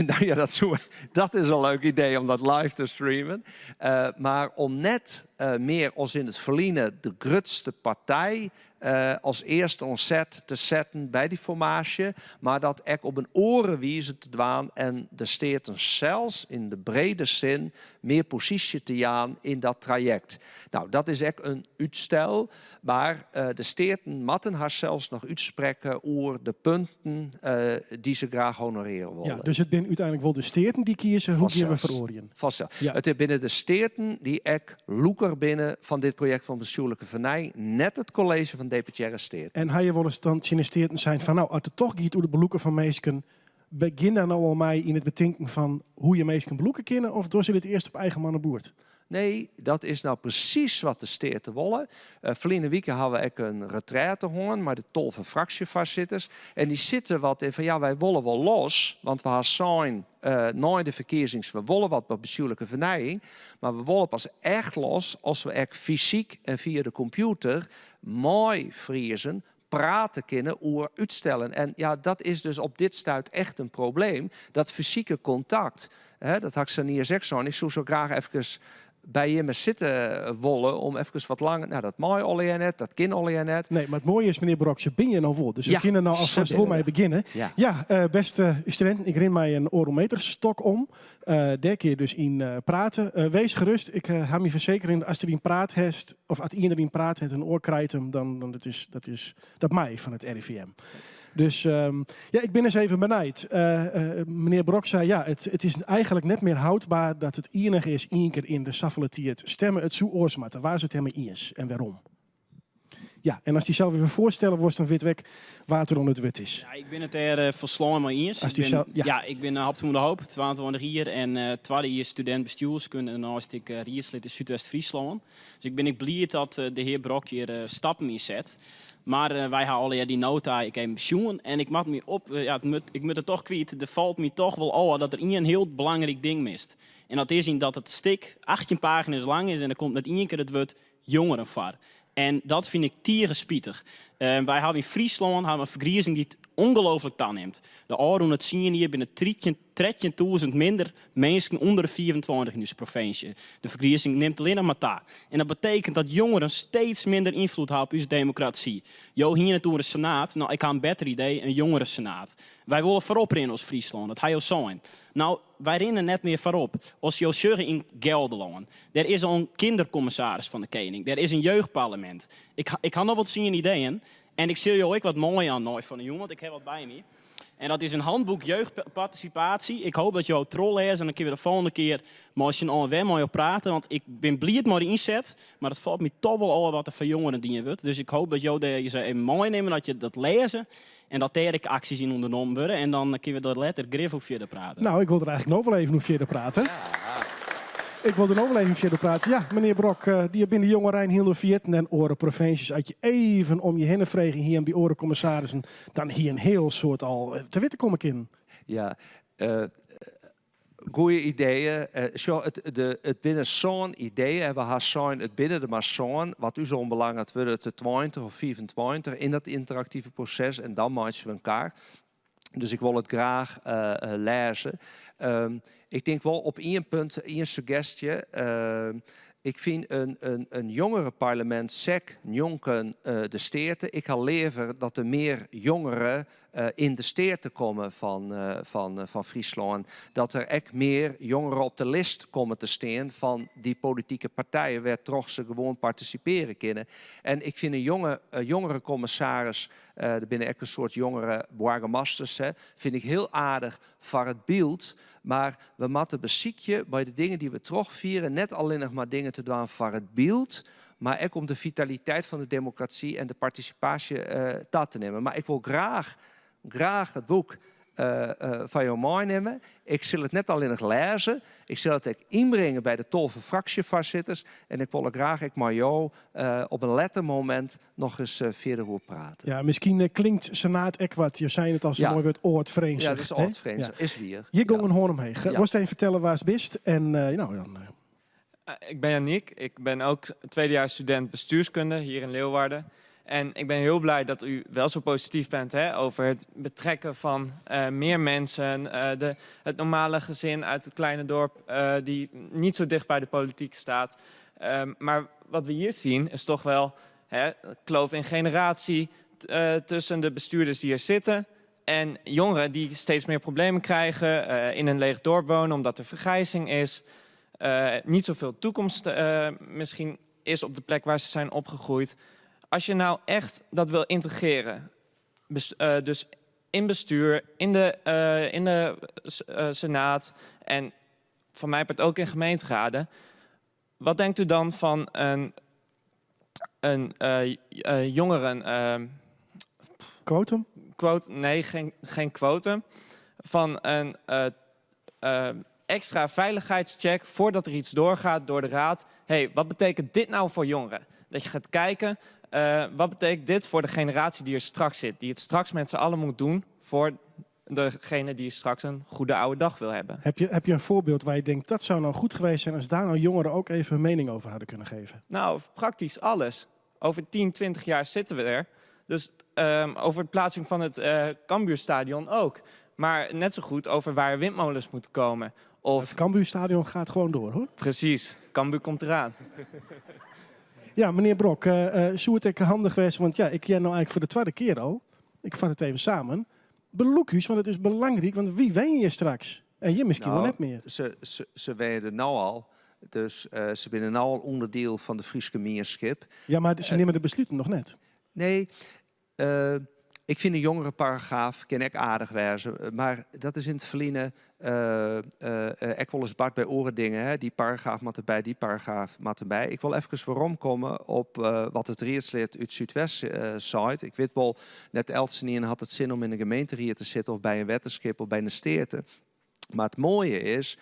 Nou ja, dat, soe, dat is in leuk idee om dat live te streamen. Mar om net mear as yn it ferline de grutste partij as earste oan set te setten by dy formaasje, mar dat ek op in oare wize te dwaan en de Steaten sels yn de brede sin mear posysje te jaan yn dat trajekt. Nou, dat is ek in útstel, mar de Steaten moatten harsels noch útsprekke oer de punten dy't se graach honorearje wolle. Ja, dus it binne úteinlik wol de Steaten dy't kieze hoe gean we feroarjen. Fansels. Ja. It binne de Steaten dy't ek lûker binne fan dit projekt fan bestjoerlike fernijing, net it kolleezje fan Deputearre Steaten. En ha je wolris dan tsjin de Steaten sein fan no, as it toch giet oer it belûken fan minsken, begjin dan no al mei yn it betinken fan hoe je minsken belûke kinne of dogge se dit earst op eigen manneboet? Nee, dat is no presys wat de Steaten wolle. Ferline wike ha we ek in retraite hân mei de 12 fraksjefoarsitters. En dy sitte wat yn fan ja, wy wolle wol los, want we ha sein nei de ferkiezings we wolle wat mei bestjoerlike fernijing, mar we wolle pas echt los as we ek fysyk en fia de kompjûter mei Friezen prate kinne oer útstellen. En ja, dat is dus op dit stuit echt in probleem. Dat fysike kontakt, hè, dat ha ik sa'n ek sein. Ik soe sa graach efkes by jimme sitte wolle om efkes wat langer. Nou, dat mei allegear net, dat kin allegear net. Nee, mar it moaie is, menear Brok, se binne hjir no wol. Dus we kinne no alfêst wol mei begjinne. Ja, bêste studinten, ik rin mei in oardelmeterstok om. Dêr kinne je dus yn prate. Wees gerust, ik ha myn fersekering dat ast deryn praat hast, of as ien deryn praat hat en in oar krijt him, dan dat is, dat is dat mei fan it RIVM. Dus ja, ik bin ris even benijd. Menear Brok sei, ja, it is eigenlik net mear houdbaar dat it ienige is ien kear yn de safolle tiid stemme. It soe oars moatte. Wa is it dêrmei iens en wêrom? Ja, en ast dysels even foarstelle wolst, dan wit ik wa't der oan it wurd is. Ja, ik bin it dêr folslein mei iens. Ast dysels, ja. Ja, ik bin Habtamu de Hoop, 22 jier en twadde jier studint bestjoerskunde en dêrneist ek riedslid yn Súdwest-Fryslân. Dus ik bin ek bliid dat de hear Brok hjir stappen yn set. Mar wy ha allegear dy nota ek even besjoen en ik moat my op, ja, it moat, ik moat it toch kwyt, der falt my toch wol ôf dat der ien hiel belangryk ding mist. En dat is yn dat it stik 18 pagina's lang is en der komt net ien kear it wurd jongeren foar. En dat fyn ik tige spitich. Wy hawwe yn Fryslân hawwe in fergrizing dy't ongelooflik tanimt. De ôfrûne tsien jier binne 13.000 minder minsken ûnder de 25 yn ús provinsje. De fergrizing nimt allinnich mar ta. En dat betekent dat jongeren steeds minder ynfloed ha op ús demokrasy. Jo hiene it oer in senaat. No, ik ha in better idee, in jongerensenaat. Wy wolle foarop rinne as Fryslân, dat ha jo sein. No, wy rinne net mear foarop. As jo sjogge yn Gelderlân, dêr is al in kinderkommissaris fan de kening, dêr is in jeugdparlemint. Ik, ik ha noch wol tsien ideeën en ik sil jo ek wat meijaan nei fan 'e jûn, want ik ha wat by my. En dat is in handboek jeugdparticipatie. Ik hoop dat jo it trochlêze en dan kinne we de folgjende kear mei syn allen wer mei jo prate. Want ik bin bliid mei de ynset, mar it falt my toch wol ôf wat der foar jongeren dien wurdt. Dus ik hoop dat jo dêr even meinimme, dat je dat lêze. En dat dêr ek aksjes yn ûndernommen wurde. En dan kinne we der letter grif oer fierder prate. Nou, ik wol der eigenlik no wol even oer fierder prate. Ik wol der no wol even fierder prate. Ja, menear Brok, dy binne de jongerein hielendal ferjitten en oare provinsjes. As je even om je hinne frege hienen by oare kommissarissen, dan hie in hiel soad al te witten komme kinnen. Ja, goeie ideeën. Sjoch, it binne sân ideeën en we ha sein, it binne der mar sân. Wat ús oanbelanget wurde it der 20 of 25 yn dat ynteraktive proses en dan meitsje we in kar. Dus ik wol it graach lêze. Ik tink wol op ien punt, ien suggestje. Ik fyn in jongerenparlement sek njonken de Steaten. Ik ha leaver dat der mear jongeren yn de Steaten komme fan Fryslân. Dat der ek mear jongeren op de list komme te stean fan dy politike partijen wêrtroch se gewoan partisipearje kinne. En ik fyn in jongerenkommissaris, der binne ek in soad jongere boargemasters, fyn ik hiel aardich foar it byld. Mar we moatte besykje by de dingen dy't we trochfiere net allinnich mar dingen te dwaan foar it byld, mar ek om de fitaliteit fan de demokrasy en de partisipaasje ta te nimmen. Mar ik wol graach, graach it boek foar jo meinimme. Ik sil it net allinnich lêze, ik sil it ek ynbringe by de 12 fraksjefoarsitters en ik wol der graach ek mei jo op in letter momint noch ris fierder oer prate. Ja, miskien klinkt senaat ek wat, jo seine it al sa moai wurd, âld-frjemd. Ja, dat is âld-frjemd, is wier. Hjir gong in hân omheech. Wolst even fertelle wa'tst bist? En no, dan. Ik ben Janiek, ik ben ook tweedejaars student bestuurskunde hier in Leeuwarden. En ik ben heel blij dat u wel zo positief bent, hè, over het betrekken van meer mensen, het normale gezin uit het kleine dorp die niet zo dicht bij de politiek staat. Maar wat we hier zien is toch wel, hè, kloof in generatie tussen de bestuurders die er zitten en jongeren die steeds meer problemen krijgen, in een leeg dorp wonen omdat er vergrijzing is, niet zoveel toekomst misschien is op de plek waar ze zijn opgegroeid. Als je nou echt dat wil integreren, dus in bestuur, in de senaat en van mij part ook in gemeenteraden. Wat denkt u dan van een jongeren... Quotum? Quote, nee, geen quotum. Van een extra veiligheidscheck voordat er iets doorgaat door de raad. Hey, wat betekent dit nou voor jongeren? Dat je gaat kijken, wat betekent dit voor de generatie die er straks zit? Die het straks met z'n allen moet doen voor degene die straks een goede oude dag wil hebben. Heb je een voorbeeld waar je denkt, dat zou nou goed geweest zijn als daar nou jongeren ook even hun mening over hadden kunnen geven? Nou, praktisch alles. Over 10, 20 jaar zitten we er. Dus over de plaatsing van het Cambuurstadion ook. Maar net zo goed over waar windmolens moeten komen. Of... Het Cambuurstadion gaat gewoon door, hoor. Precies, Cambuur komt eraan. Ja, meneer Brok, zou it ek handich wêze, want ja, ik ken nou eigenlijk voor de tweede keer al. Ik vat het even samen. Belûk ús, want het is belangrijk, want wie wen je straks? En je misschien wel net meer. Ze werden nou al, dus ze zijn nou al onderdeel van de Fryske mienskip. Ja, maar ze nemen de besluiten nog net. Nee, ik vind de jongere paragraaf kin ek aardich wêze, maar dat is yn it ferline ek wolris bard by oare dingen. Hè. Dy paragraaf moat derby, dy paragraaf moat derby. Ik wol efkes weromkomme op wat it riedslid út Súdwest sei. Ik wit wol, net eltsenien hat it sin om yn de gemeenteried te sitten of by in wetterskip of by de steaten. Mar it moaie is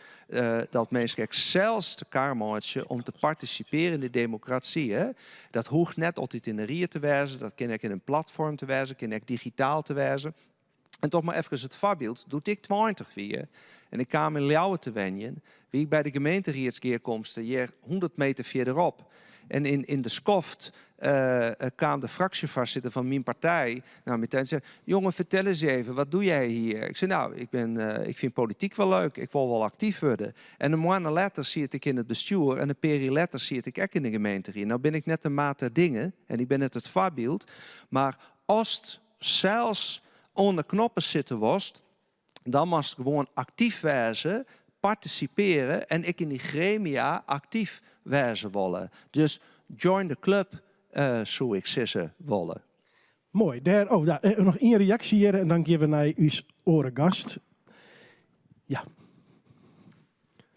dat minsken ek sels de kar meitsje om te partisipearjen yn de demokrasy. Hè? Dat hoecht net altyd yn de ried te wêzen, dat kin ek yn in platfoarm te wêzen, kin ek digitaal te wêzen. En toch mar efkes it foarbyld, doe't ik 20 wie en ik kaam yn Ljouwert te wenjen, wie ik by de gemeenteriedsgearkomste hjir 100 meter fierderop. En yn de skoft kaam de fraksjefoarsitter fan myn partij nei my ta en sei, jongen, fertel ris even, wat doch jim hjir? Ik sei, nou, ik fyn polityk wol leuk, ik wol wol aktyf wurde. En in moanne letter siet ik yn it bestjoer en in pear jier letter siet ik ek yn de gemeenteried. Nou bin ik net de maat der dingen en ik bin net it foarbyld, mar ast sels oan de knoppen sitte wolst, dan moatst gewoan aktyf wêze, partisipearje en ek yn dy gremia aktyf wêze wolle. Dus join the club, soe ik sizze wolle. Moai. Dêr, oh, ja, noch ien reaksje hjir en dan gean we nei ús oare gast. Ja.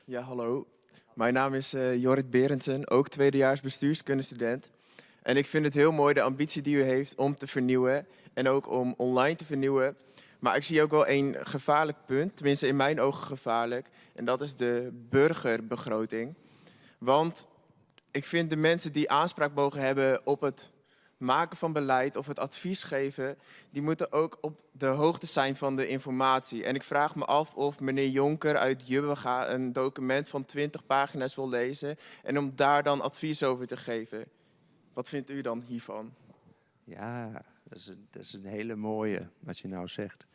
Ja, hallo. Mijn naam is Jorrit Berendsen, ook tweedejaars bestuurskundestudent. En ik vind het heel mooi de ambitie die u heeft om te vernieuwen en ook om online te vernieuwen. Maar ik zie ook wel een gevaarlijk punt, tenminste in mijn ogen gevaarlijk. En dat is de burgerbegroting. Want ik vind de mensen die aanspraak mogen hebben op het maken van beleid of het advies geven, die moeten ook op de hoogte zijn van de informatie. En ik vraag me af of meneer Jonker uit Jubbega een document van 20 pagina's wil lezen en om daar dan advies over te geven. Wat vindt u dan hiervan? Ja, dat is een hele mooie, wat je nou zegt.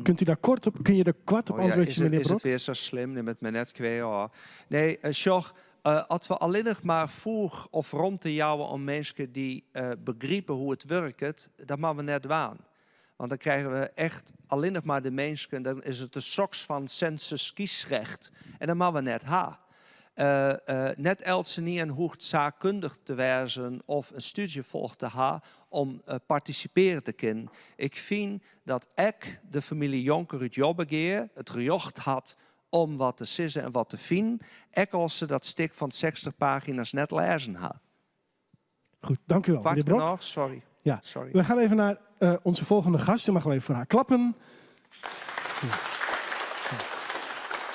Kunt u daar kort op, kun je daar kort op Oh ja, antwoorden, is het, meneer is het Brok? weer zo slim met mijn net kwee? Oh. Nee, sjoch, As we allinnich mar foech of romte jouwe oan minsken dy't begripe hoe't it wurket, dat moatte we net dwaan. Want dan krije we echt allinnich mar de minsken, dan is it de soks fan sensus-kiesrecht. En dat moatte we net ha. Net eltsenien hoecht saakundich te wêzen of in stúdzje folge te ha om partisipearje te kinnen. Ik fyn dat ek de famylje Jonker út Jobbegea it rjocht hat om wat te sizzen en wat te finen, ek as se dat stik fan 60 pagina's net lêzen ha. Goed, dank u wel. Koart genôch, sorry. Ja. Sorry. We gaan even naar onze volgende gast. U mag wel even voor haar klappen.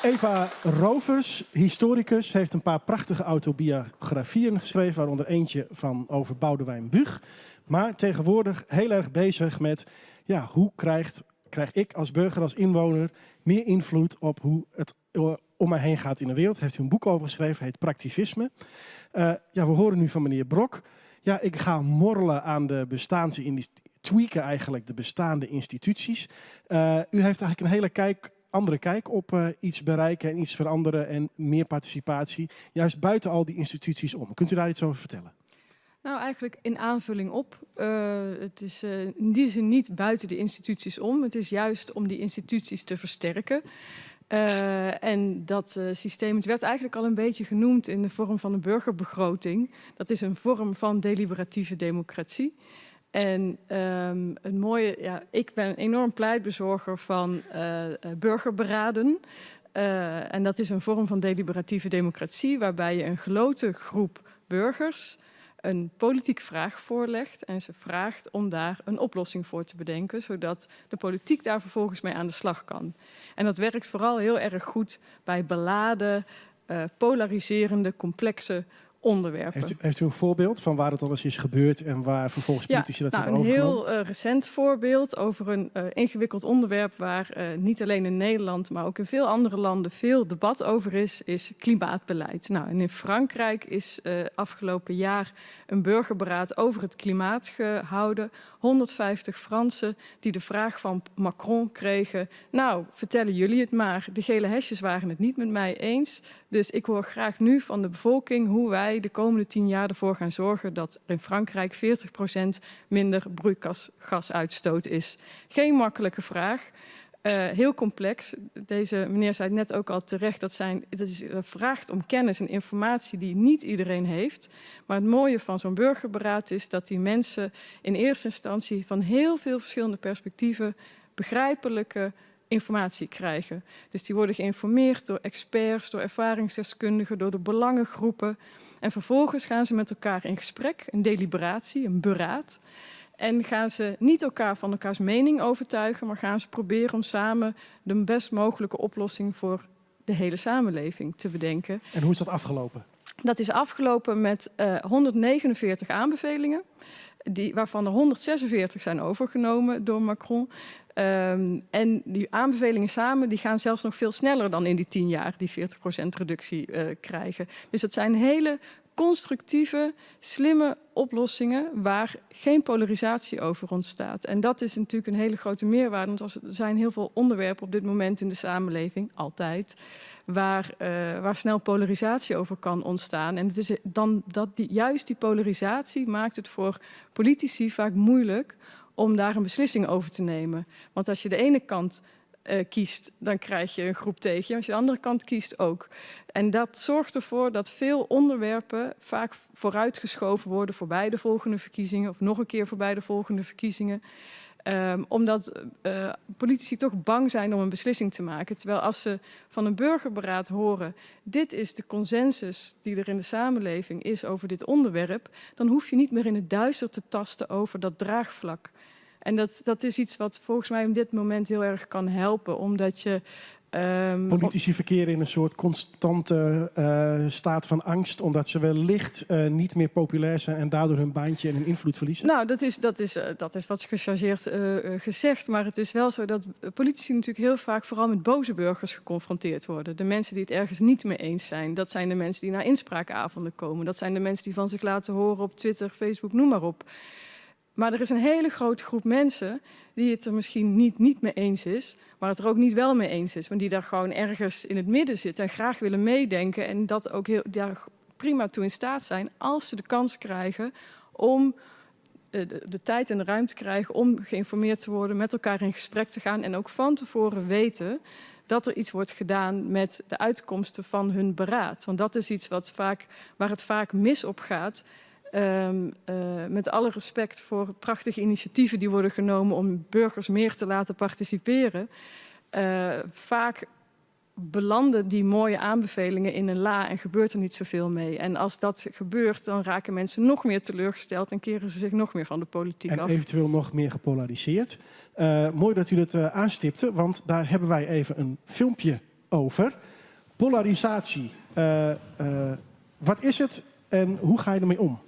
Eva Rovers, historicus, heeft een paar prachtige autobiografieën geschreven, waaronder eentje van over Boudewijn Büch. Maar tegenwoordig heel erg bezig met, ja, hoe krijg ik als burger, als inwoner, meer invloed op hoe het om mij heen gaat in de wereld. Heeft u een boek over geschreven, heet Praktivisme. Ja, we horen nu van meneer Brok. Ja, ik ga morrelen aan de bestaande, tweaken eigenlijk de bestaande instituties. U heeft eigenlijk een hele andere kijk op iets bereiken en iets veranderen en meer participatie. Juist buiten al die instituties om. Kunt u daar iets over vertellen? Nou, eigenlijk in aanvulling op. Het is in die zin niet buiten de instituties om. Het is juist om die instituties te versterken. En dat systeem, het werd eigenlijk al een beetje genoemd in de vorm van een burgerbegroting. Dat is een vorm van deliberatieve democratie. En een mooie, ja, ik ben een enorm pleitbezorger van burgerberaden. En dat is een vorm van deliberatieve democratie waarbij je een geloten groep burgers een politiek vraag voorlegt en ze vraagt om daar een oplossing voor te bedenken, zodat de politiek daar vervolgens mee aan de slag kan. En dat werkt vooral heel erg goed bij beladen, polariserende, complexe onderwerpen. Heeft u een voorbeeld van waar het al eens is gebeurd en waar vervolgens politici dat hebben Een overgenomen? heel recent voorbeeld over een ingewikkeld onderwerp waar niet alleen in Nederland, maar ook in veel andere landen veel debat over is, is klimaatbeleid. En in Frankrijk is afgelopen jaar een burgerberaad over het klimaat gehouden. 150 Fransen die de vraag van Macron kregen: nou, vertellen jullie het maar. De gele hesjes waren het niet met mij eens. Dus ik hoor graag nu van de bevolking hoe wij de komende 10 jaar ervoor gaan zorgen dat er in Frankrijk 40% minder broeikasgasuitstoot is. Geen makkelijke vraag. Heel complex. Deze meneer zei het net ook al terecht, dat vraagt om kennis en informatie die niet iedereen heeft. Maar het mooie van zo'n burgerberaad is dat die mensen in eerste instantie van heel veel verschillende perspectieven begrijpelijke informatie krijgen. Dus die worden geïnformeerd door experts, door ervaringsdeskundigen, door de belangengroepen. En vervolgens gaan ze met elkaar in gesprek, een deliberatie, een beraad. En gaan ze niet elkaar van elkaars mening overtuigen, maar gaan ze proberen om samen de best mogelijke oplossing voor de hele samenleving te bedenken. En hoe is dat afgelopen? Dat is afgelopen met 149 aanbevelingen, waarvan er 146 zijn overgenomen door Macron. En die aanbevelingen samen die gaan zelfs nog veel sneller dan in die 10 jaar die 40% reductie krijgen. Dus dat zijn hele constructieve, slimme oplossingen waar geen polarisatie over ontstaat. En dat is natuurlijk een hele grote meerwaarde, want er zijn heel veel onderwerpen op dit moment in de samenleving, altijd, waar snel polarisatie over kan ontstaan. En het is dan dat die, juist die polarisatie maakt het voor politici vaak moeilijk om daar een beslissing over te nemen. Want als je de ene kant kiest, dan krijg je een groep tegen je. Als je de andere kant kiest ook. En dat zorgt ervoor dat veel onderwerpen vaak vooruitgeschoven worden voorbij de volgende verkiezingen of nog een keer voorbij de volgende verkiezingen. Omdat politici toch bang zijn om een beslissing te maken. Terwijl als ze van een burgerberaad horen, dit is de consensus die er in de samenleving is over dit onderwerp, dan hoef je niet meer in het duister te tasten over dat draagvlak. En dat is iets wat volgens mij op dit moment heel erg kan helpen, omdat je... Politici verkeren in een soort constante staat van angst, omdat ze wellicht niet meer populair zijn en daardoor hun baantje en hun invloed verliezen? Nou, dat is wat gechargeerd gezegd. Maar het is wel zo dat politici natuurlijk heel vaak vooral met boze burgers geconfronteerd worden. De mensen die het ergens niet mee eens zijn. Dat zijn de mensen die naar inspraakavonden komen. Dat zijn de mensen die van zich laten horen op Twitter, Facebook, noem maar op. Maar er is een hele grote groep mensen die het er misschien niet mee eens is, maar het er ook niet wel mee eens is. Maar die daar gewoon ergens in het midden zitten en graag willen meedenken en dat ook heel, daar prima toe in staat zijn als ze de kans krijgen om de tijd en de ruimte krijgen om geïnformeerd te worden, met elkaar in gesprek te gaan en ook van tevoren weten dat er iets wordt gedaan met de uitkomsten van hun beraad. Want dat is iets wat vaak, waar het vaak mis op gaat. Met alle respect voor prachtige initiatieven die worden genomen om burgers meer te laten participeren. Vaak belanden die mooie aanbevelingen in een la en gebeurt er niet zoveel mee. En als dat gebeurt, dan raken mensen nog meer teleurgesteld en keren ze zich nog meer van de politiek En af. eventueel nog meer gepolariseerd. Mooi dat u dat aanstipte, want daar hebben wij even een filmpje over. Polarisatie. Wat is het en hoe ga je ermee om?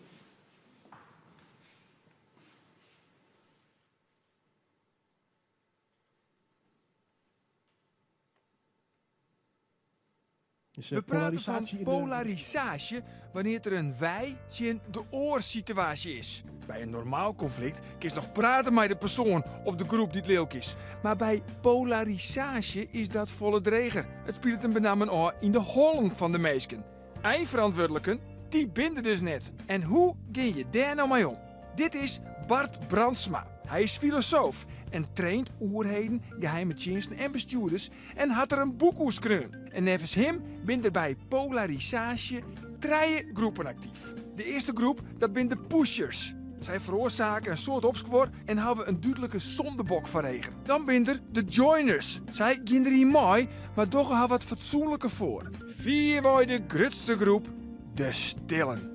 Dus, We praten van polarisatie in de polarisatie wanneer er een wij tjin de oor-situatie is. Bij een normaal conflict kun je nog praten met de persoon of de groep die het leuk is. Maar bij polarisatie is dat volle dreger. Het speelt een benammen oor in de hollen van de meesken. Eindverantwoordelijken, die binden dus net. En hoe ga je daar nou mee om? Dit is Bart Brandsma. Hij is filosoof en traint oerheden, geheime diensten en bestuurders en had er een boek over geschreven. En nevens hem zijn er bij polarisatie 3 groepen actief. De eerste groep, dat zijn de pushers. Zij veroorzaken een soort opsquor en hebben een duidelijke zondebok vanwege. Dan zijn er de joiners. Zij gaan er hier mooi, maar toch hebben wat fatsoenlijker voor. Vier wij de grootste groep, de stillen.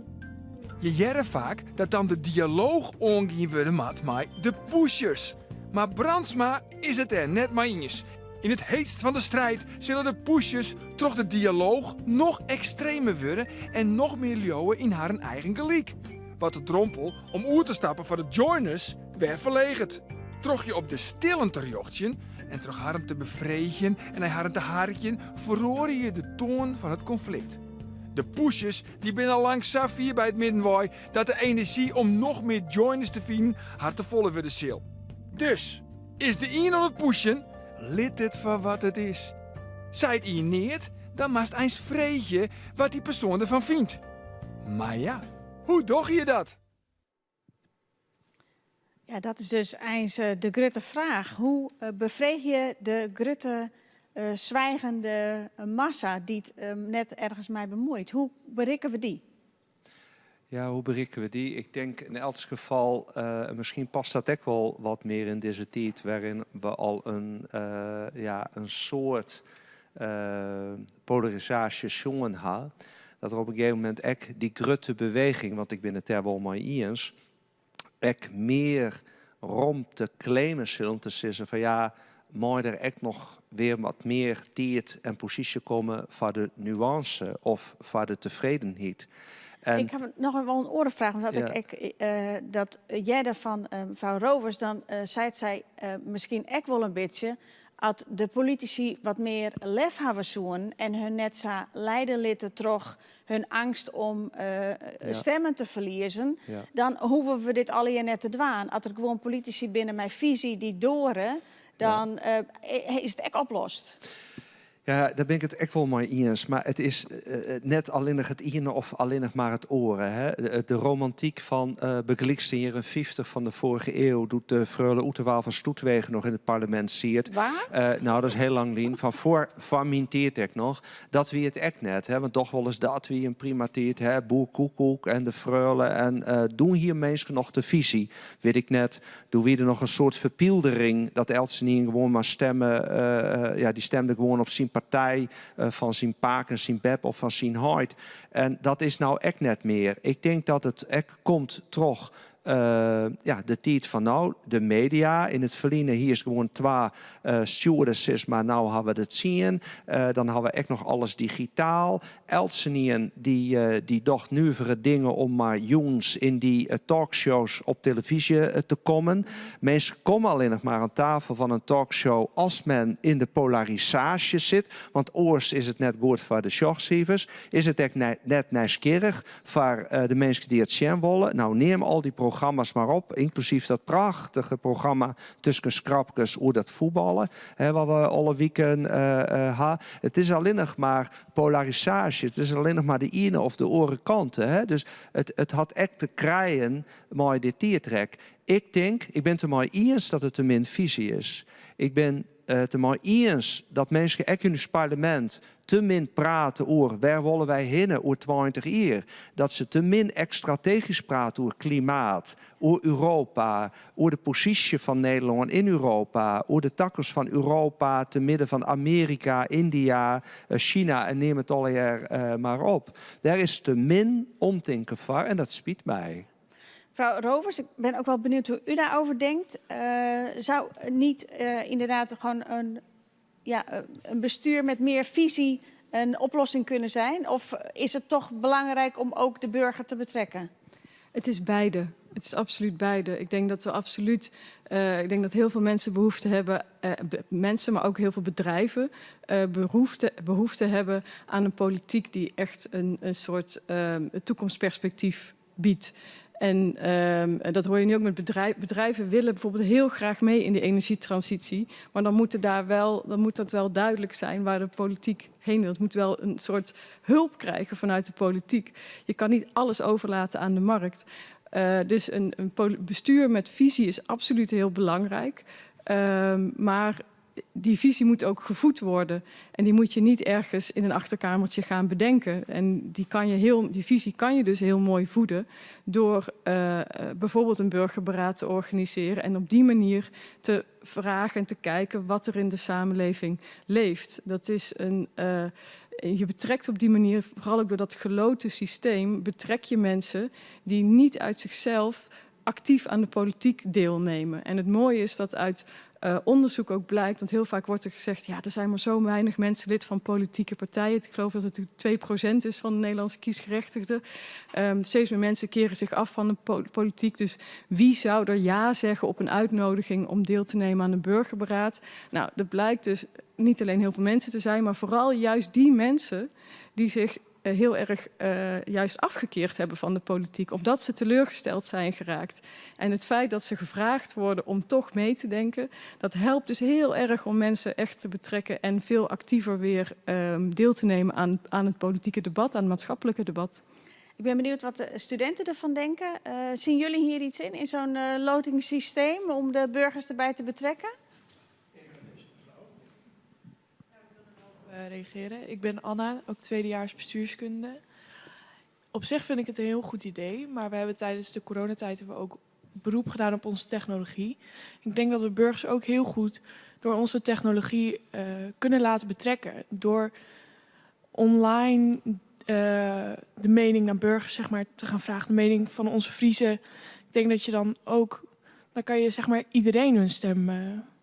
Je jerre vaak dat dan de dialoog omgaan worden moet met de pushers. Maar Brandsma is het er net maar eens. In het heetst van de strijd zullen de pushers toch de dialoog nog extremer worden en nog meer leeuwen in haar eigen geliek. Wat de drompel om oer te stappen voor de joiners weer verlegend. Troch je op de stillen te jochtjen en troch haar te bevregen en hij haar te harkjen, verroor je de toon van het conflict. De pushers die binnen al lang saffier bij het middenwaai dat de energie om nog meer joiners te vinden haar te volle worden zil. Dus, is de een aan het pushen, lid het voor wat het is. Zijt ie neert, dan mast eens vreetje wat die persoon ervan vindt. Maar ja, hoe doch je dat? Ja, dat is dus eens de grote vraag. Hoe bevreeg je de grote zwijgende massa die het net ergens mij bemoeit? Hoe bereiken we die? Ja, hoe bereiken we die? Ik denk in elk geval, misschien past dat ook wel wat meer in deze tijd, waarin we al een soort polarisatie jongen hebben. Dat er op een gegeven moment ook die grote beweging, want ik ben het daar wel mee eens, ook meer rond te claimen zullen om te zeggen van ja, mooi er echt nog weer wat meer tijd en positie komen voor de nuance of voor de tevredenheid. En ik heb nog wel een orenvraag, omdat ik dat jij daarvan, mevrouw Rovers, dan zei zij misschien ook wel een beetje dat de politici wat meer lef hebben zoen en hun net zo leiden litten terug hun angst om stemmen te verliezen, dan hoeven we dit alle net te dwaan. Als er gewoon politici binnen mijn visie die doren, dan, is het echt oplost. Ja, daar ben ik het echt wel mee eens. Maar het is net alleen nog het ene of alleen nog maar het oren. Hè? De romantiek van begelijkste jaren 50 van de vorige eeuw doet de freule Oetewaal van Stoetwegen nog in het parlement ziert. Waar? Dat is heel lang lien. Van voor van mijn tijd ik nog. Dat wie het echt net. Hè? Want toch wel eens dat wie een prima tijd. Hè? Boer Koekoek en de freule. En doen hier mensen nog de visie? Weet ik net. Doen we er nog een soort verpieldering dat Elsenien gewoon maar stemmen. Ja, die stemde gewoon op zijn partij van zijn paak en zijn beb of van zijn huid. En dat is nou echt net meer. Ik denk dat het echt komt terug. De tijd van nou, de media. In het verleden hier is gewoon twee stewardesses, maar nou hebben we het zien. Dan hebben we echt nog alles digitaal. Elsenien die dacht nu voor het dingen om maar jongens in die talkshows op televisie te komen. Mensen komen alleen nog maar aan tafel van een talkshow als men in de polarisatie zit. Want oors is het net goed voor de sjogsievers. Is het echt net nieuwsgierig voor de mensen die het zien willen. Nou, neem al die programma's. programma's mar op, ynklusyf dat prachtige programma Tusken Skrapkes oer dat fuotballen, hè, wat we alle wiken ha. It is allinnich mar polarisaasje, it is allinnich mar de iene of de oare kant. Hè. Dus it hat ek te krijen mei dit tiidrek. Ik tink, ik bin it dermei iens dat it te min fisy is. Ik bin it dermei iens dat minsken ek yn ús parlemint te min prate oer wêr wolle wy hinne oer 20 jier. Dat se te min ek strategysk prate oer klimaat, oer Europa, oer de posysje fan Nederlân yn Europa, oer de takomst fan Europa te midden fan Amearika, Yndia, Sjina en neam it allegear mar op. Dêr is te min omtinken foar en dat spyt my. Mevrouw Rovers, ik ben ook wel benieuwd hoe u daarover denkt. Zou niet inderdaad gewoon een, ja, een bestuur met meer visie een oplossing kunnen zijn? Of is het toch belangrijk om ook de burger te betrekken? Het is beide. Het is absoluut beide. Ik denk dat we absoluut, ik denk dat heel veel mensen behoefte hebben, mensen, maar ook heel veel bedrijven, behoefte hebben aan een politiek die echt een soort toekomstperspectief biedt. En dat hoor je nu ook met bedrijven. Bedrijven willen bijvoorbeeld heel graag mee in de energietransitie. Maar dan moet, daar wel, dan moet dat wel duidelijk zijn waar de politiek heen wil. Het moet wel een soort hulp krijgen vanuit de politiek. Je kan niet alles overlaten aan de markt. Dus een bestuur met visie is absoluut heel belangrijk. Maar die visie moet ook gevoed worden. En die moet je niet ergens in een achterkamertje gaan bedenken. En die visie kan je dus heel mooi voeden door bijvoorbeeld een burgerberaad te organiseren en op die manier te vragen en te kijken wat er in de samenleving leeft. Dat is een, je betrekt op die manier, vooral ook door dat geloten systeem, betrek je mensen die niet uit zichzelf actief aan de politiek deelnemen. En het mooie is dat uit onderzoek ook blijkt, want heel vaak wordt er gezegd, ja, er zijn maar zo weinig mensen lid van politieke partijen. Ik geloof dat het 2% is van de Nederlandse kiesgerechtigden. Steeds meer mensen keren zich af van de politiek. Dus wie zou er ja zeggen op een uitnodiging om deel te nemen aan een burgerberaad? Nou, dat blijkt dus niet alleen heel veel mensen te zijn, maar vooral juist die mensen die zich heel erg juist afgekeerd hebben van de politiek, omdat ze teleurgesteld zijn geraakt. En het feit dat ze gevraagd worden om toch mee te denken, dat helpt dus heel erg om mensen echt te betrekken en veel actiever weer deel te nemen aan het politieke debat, aan het maatschappelijke debat. Ik ben benieuwd wat de studenten ervan denken. Zien jullie hier iets in zo'n lotingssysteem om de burgers erbij te betrekken? Reageren. Ik ben Anna, ook tweedejaars bestuurskunde. Op zich vind ik het een heel goed idee, maar we hebben tijdens de coronatijd hebben we ook beroep gedaan op onze technologie. Ik denk dat we burgers ook heel goed door onze technologie kunnen laten betrekken. Door online de mening naar burgers, zeg maar, te gaan vragen, de mening van onze Friezen. Ik denk dat je dan ook, dan kan je, zeg maar, iedereen hun stem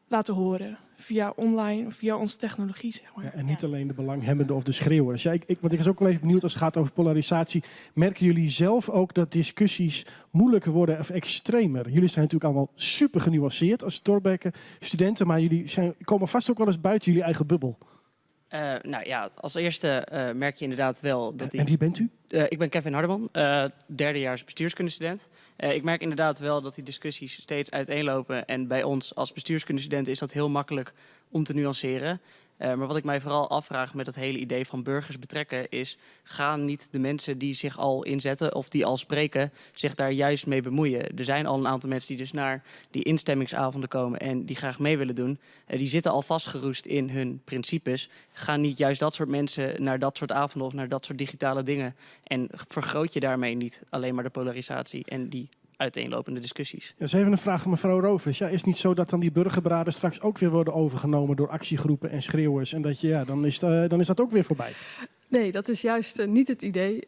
laten horen. Via online of via onze technologie, zeg maar. Ja, en niet alleen de belanghebbenden of de schreeuwers. Ja, want ik was ook wel even benieuwd als het gaat over polarisatie. Merken jullie zelf ook dat discussies moeilijker worden of extremer? Jullie zijn natuurlijk allemaal super genuanceerd als Thorbecke studenten, maar jullie komen vast ook wel eens buiten jullie eigen bubbel. Nou ja, als eerste merk je inderdaad wel dat die En wie bent u? Ik ben Kevin Hardeman, derdejaars bestuurskundestudent. Ik merk inderdaad wel dat die discussies steeds uiteenlopen. En bij ons als bestuurskundestudenten is dat heel makkelijk om te nuanceren. Maar wat ik mij vooral afvraag met dat hele idee van burgers betrekken is, gaan niet de mensen die zich al inzetten of die al spreken zich daar juist mee bemoeien? Er zijn al een aantal mensen die dus naar die instemmingsavonden komen en die graag mee willen doen. Die zitten al vastgeroest in hun principes. Gaan niet juist dat soort mensen naar dat soort avonden of naar dat soort digitale dingen? En vergroot je daarmee niet alleen maar de polarisatie en die uiteenlopende discussies? Ja, dat is even een vraag van mevrouw Rovers. Ja, is het niet zo dat dan die burgerberaden straks ook weer worden overgenomen door actiegroepen en schreeuwers? En dat je, ja, dan is dat ook weer voorbij. Nee, dat is juist niet het idee.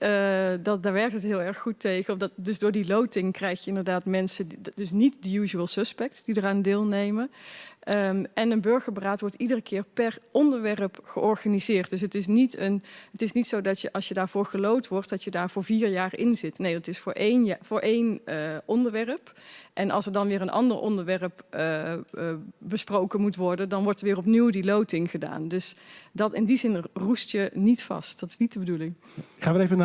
Daar werkt het heel erg goed tegen. Omdat, dus door die loting krijg je inderdaad mensen, die, dus niet de usual suspects die eraan deelnemen. En een burgerberaad wordt iedere keer per onderwerp georganiseerd. Dus het is niet zo dat je, als je daarvoor geloot wordt, dat je daar voor 4 jaar in zit. Nee, dat is voor één onderwerp. En als er dan weer een ander onderwerp besproken moet worden, dan wordt er weer opnieuw die loting gedaan. Dus in die zin roest je niet vast. Dat is niet de bedoeling. Gaan we even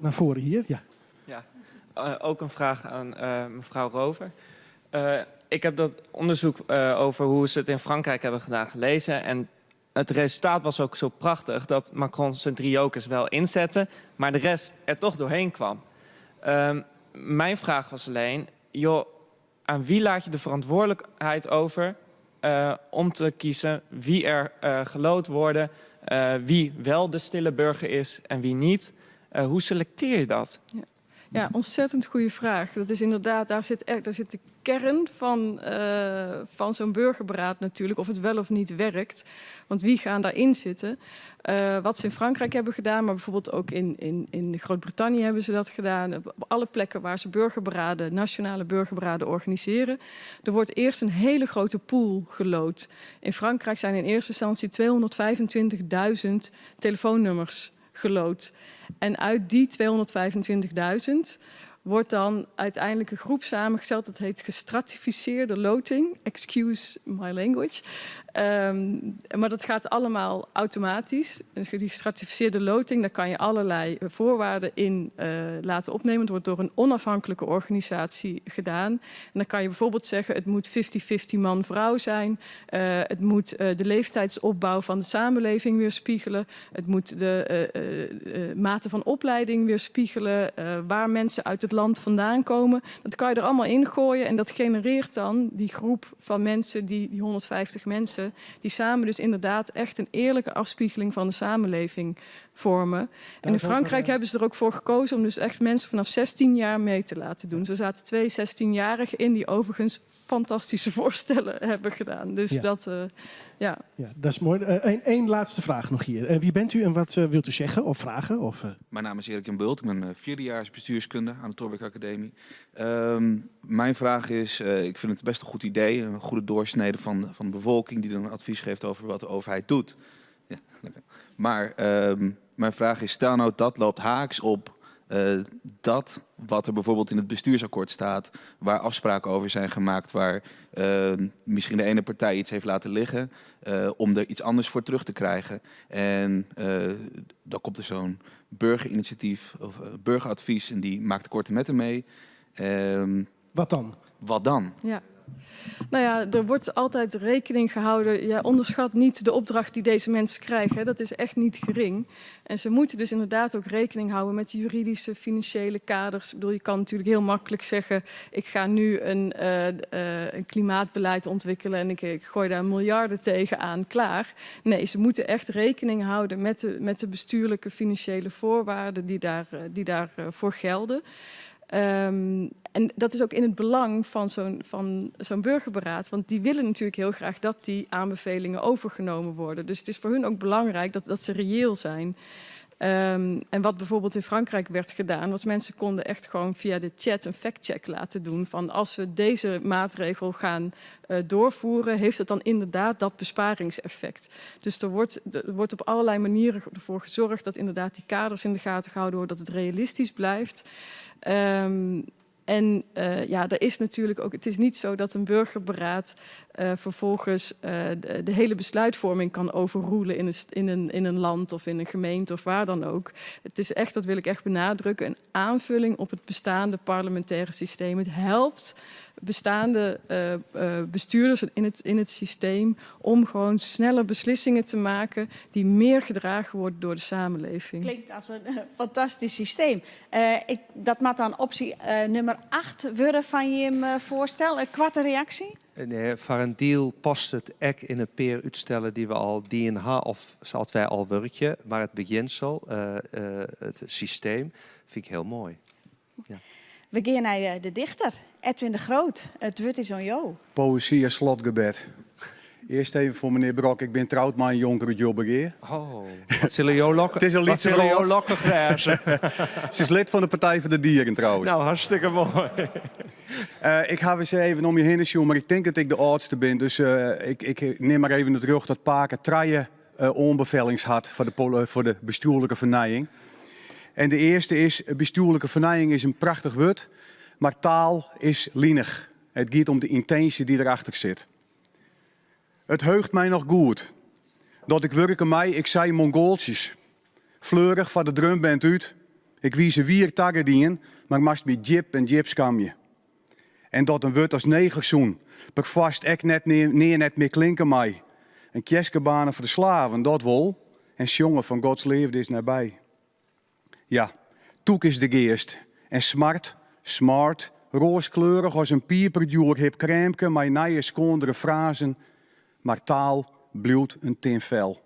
naar voren hier. Ja. Ja. Ook een vraag aan mevrouw Rover. Ik heb dat onderzoek over hoe ze het in Frankrijk hebben gedaan gelezen. En het resultaat was ook zo prachtig dat Macron zijn drie jokers wel inzette, maar de rest er toch doorheen kwam. Mijn vraag was alleen, joh, aan wie laat je de verantwoordelijkheid over om te kiezen wie er geloot worden, wie wel de stille burger is en wie niet? Hoe selecteer je dat? Ja. Ja, ontzettend goede vraag. Dat is inderdaad, daar zit, echt, daar zit de kern van zo'n burgerberaad natuurlijk, of het wel of niet werkt. Want wie gaan daarin zitten? Wat ze in Frankrijk hebben gedaan, maar bijvoorbeeld ook in Groot-Brittannië hebben ze dat gedaan. Op alle plekken waar ze burgerberaden, nationale burgerberaden organiseren. Er wordt eerst een hele grote pool geloot. In Frankrijk zijn in eerste instantie 225.000 telefoonnummers geloot. En uit die 225.000 wordt dan uiteindelijk een groep samengesteld. Dat heet gestratificeerde loting. Excuse my language. Maar dat gaat allemaal automatisch. Dus die gestratificeerde loting, daar kan je allerlei voorwaarden in laten opnemen. Het wordt door een onafhankelijke organisatie gedaan. En dan kan je bijvoorbeeld zeggen, het moet 50-50 man-vrouw zijn. Het moet de leeftijdsopbouw van de samenleving weerspiegelen. Het moet de mate van opleiding weerspiegelen. Waar mensen uit het land vandaan komen. Dat kan je er allemaal in gooien en dat genereert dan die groep van mensen, die 150 mensen, die samen dus inderdaad echt een eerlijke afspiegeling van de samenleving vormen. Daar En in is ook Frankrijk een hebben ze er ook voor gekozen om dus echt mensen vanaf 16 jaar mee te laten doen. Er zaten 2 16-jarigen in die overigens fantastische voorstellen hebben gedaan. Dus dat ja. Ja, dat is mooi. Één laatste vraag nog hier. Wie bent u en wat wilt u zeggen of vragen? Of? Mijn naam is Erik Jan Bult. Ik ben vierdejaars bestuurskunde aan de Thorbecke Academie. Mijn vraag is, ik vind het best een goed idee, een goede doorsnede van de bevolking die dan advies geeft over wat de overheid doet. Ja, dank u. Maar mijn vraag is, stel nou dat loopt haaks op dat wat er bijvoorbeeld in het bestuursakkoord staat, waar afspraken over zijn gemaakt, waar misschien de ene partij iets heeft laten liggen, om er iets anders voor terug te krijgen. En dan komt er zo'n burgerinitiatief of burgeradvies en die maakt korte metten mee. Wat dan? Wat dan? Ja. Er wordt altijd rekening gehouden. Ja, onderschat niet de opdracht die deze mensen krijgen. Hè. Dat is echt niet gering. En ze moeten dus inderdaad ook rekening houden met de juridische, financiële kaders. Je kan natuurlijk heel makkelijk zeggen, ik ga nu een klimaatbeleid ontwikkelen en ik gooi daar miljarden tegenaan, klaar. Nee, ze moeten echt rekening houden met de bestuurlijke, financiële voorwaarden die daarvoor gelden. En dat is ook in het belang van zo'n burgerberaad. Want die willen natuurlijk heel graag dat die aanbevelingen overgenomen worden. Dus het is voor hun ook belangrijk dat ze reëel zijn. En wat bijvoorbeeld in Frankrijk werd gedaan, was mensen konden echt gewoon via de chat een fact-check laten doen. Van als we deze maatregel gaan doorvoeren, heeft het dan inderdaad dat besparingseffect. Dus er wordt op allerlei manieren ervoor gezorgd dat inderdaad die kaders in de gaten gehouden worden, dat het realistisch blijft. En ja, er is natuurlijk ook, het is niet zo dat een burgerberaad vervolgens de hele besluitvorming kan overroelen in een land of in een gemeente of waar dan ook. Het is echt, dat wil ik echt benadrukken, een aanvulling op het bestaande parlementaire systeem. Het helpt bestaande bestuurders in het systeem om gewoon sneller beslissingen te maken die meer gedragen worden door de samenleving. Klinkt als een fantastisch systeem. Dat moet dan optie nummer 8 worden van je voorstel. Een kwarte reactie? Nee, voor een deal past het ek in een peer uitstellen die we al DNH of zoals wij al werken, maar het beginsel, het systeem, vind ik heel mooi. Ja. We gaan naar de dichter, Edwin de Groot. Het woord is aan jou. Poëzie en slotgebed. Eerst even voor meneer Brok. Ik ben trouwd met een jonker uit Jobbegea. Oh, wat zullen jou lokken? Het is een Wat liedje zullen jou rood. lokken, grijzen? Ze is lid van de Partij voor de Dieren trouwens. Nou, hartstikke mooi. Ik ga eens even om je heen, Sjoerd, maar ik denk dat ik de oudste ben. Dus ik neem maar even het terug dat Paken treien onbevellings had voor de bestuurlijke vernijing. En de eerste is, bestuurlijke vernijing is een prachtig woord, maar taal is lienig. Het gaat om de intentie die erachter zit. Het heugt mij nog goed dat ik werken mij, ik zei Mongooltjes. Fleurig van de drumband uit. Ik wie ze wier taggen dien, mar moatst my djip en djip skamje. En dat in wurd as negerzoen perfoarst ek net nea net mear klinke mei. In kjerske baarne foar de slaven, dat wol, en sjonge fan Gods leafde is nabij. Ja, tûk is de geast en smart, smart, roaskleurich as in piperdjoer hip krêmke mei nije skoandere frazen, mar taal bliuwt in tin fel.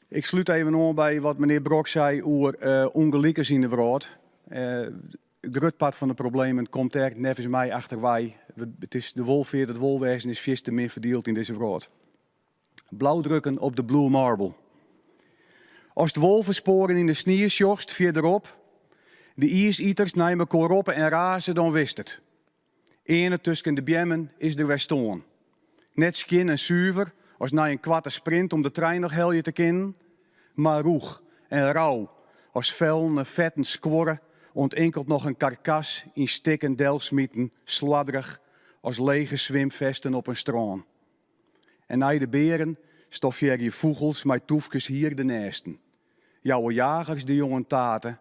Ik slút even oan by wat menear Brok sei oer ûngelikens yn de wrâld. In grut part fan de problemen komt dêr neffens my achterwei. It is de wolfeart, it wolwêzen is fierste min ferdield yn dizze wrâld. Blaudrukken op de Blue Marble. Ast wolvespoaren yn de snie sjochst fierderop, de iisiters nei mekoar roppe en raze, dan witst it. Earne tusken de beammen is der wer stoarn. Net skjin en suver as nei in koarte sprint om de trein noch helje te kinnen, mar rûch en rau as fellen en fetten skuorre oant inkeld noch in karkas yn stikken delsmiten, sloarderich as lege swimfesten op in strân. En nei de bearen stoffearje fûgels mei toefkes hier de nêsten. Jouwe jagers de jongen tate,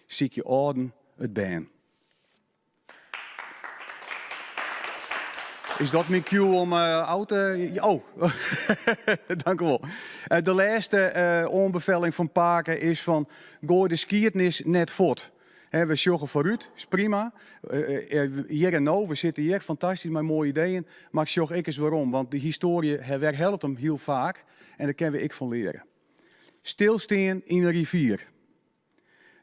sykje âlden it bern. Is dat myn cue om ôf te... Oh, dank u wol. De lêste oanbefelling fan pake is fan goai de skiednis net fuort. We sjogge foarút, is prima. Hjir en no, we sitte hjir, fantastysk mei moaie ideeën. Mar sjoch ek ris werom, want de histoarje werhellet him hiel faak en dêr kinne we ek fan leare. Stilstean yn in rivier.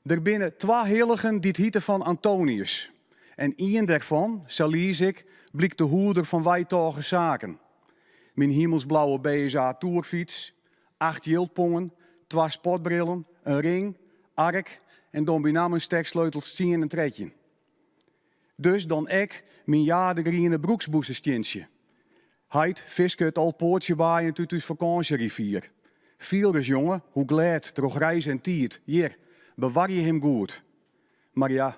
Der binne twa hilligen dy't hite fan Antonius. En ien dêrfan, sa lies ik, blykt de hoeder fan weitôge saken. Myn himelsblauwe BSA toerfyts, acht jildpongen, twa sportbrillen, in ring, ark en dan bynammen steksleutels tsien en 13. Dus dan ek myn jadegriene broeksbûsestientsje. Heit fiske it al poatsjebaaiend út ús fakânsjerivier. Fiel ris, jonge, hoe glêd troch reis en tiid, hjir, bewarje him goed. Mar ja,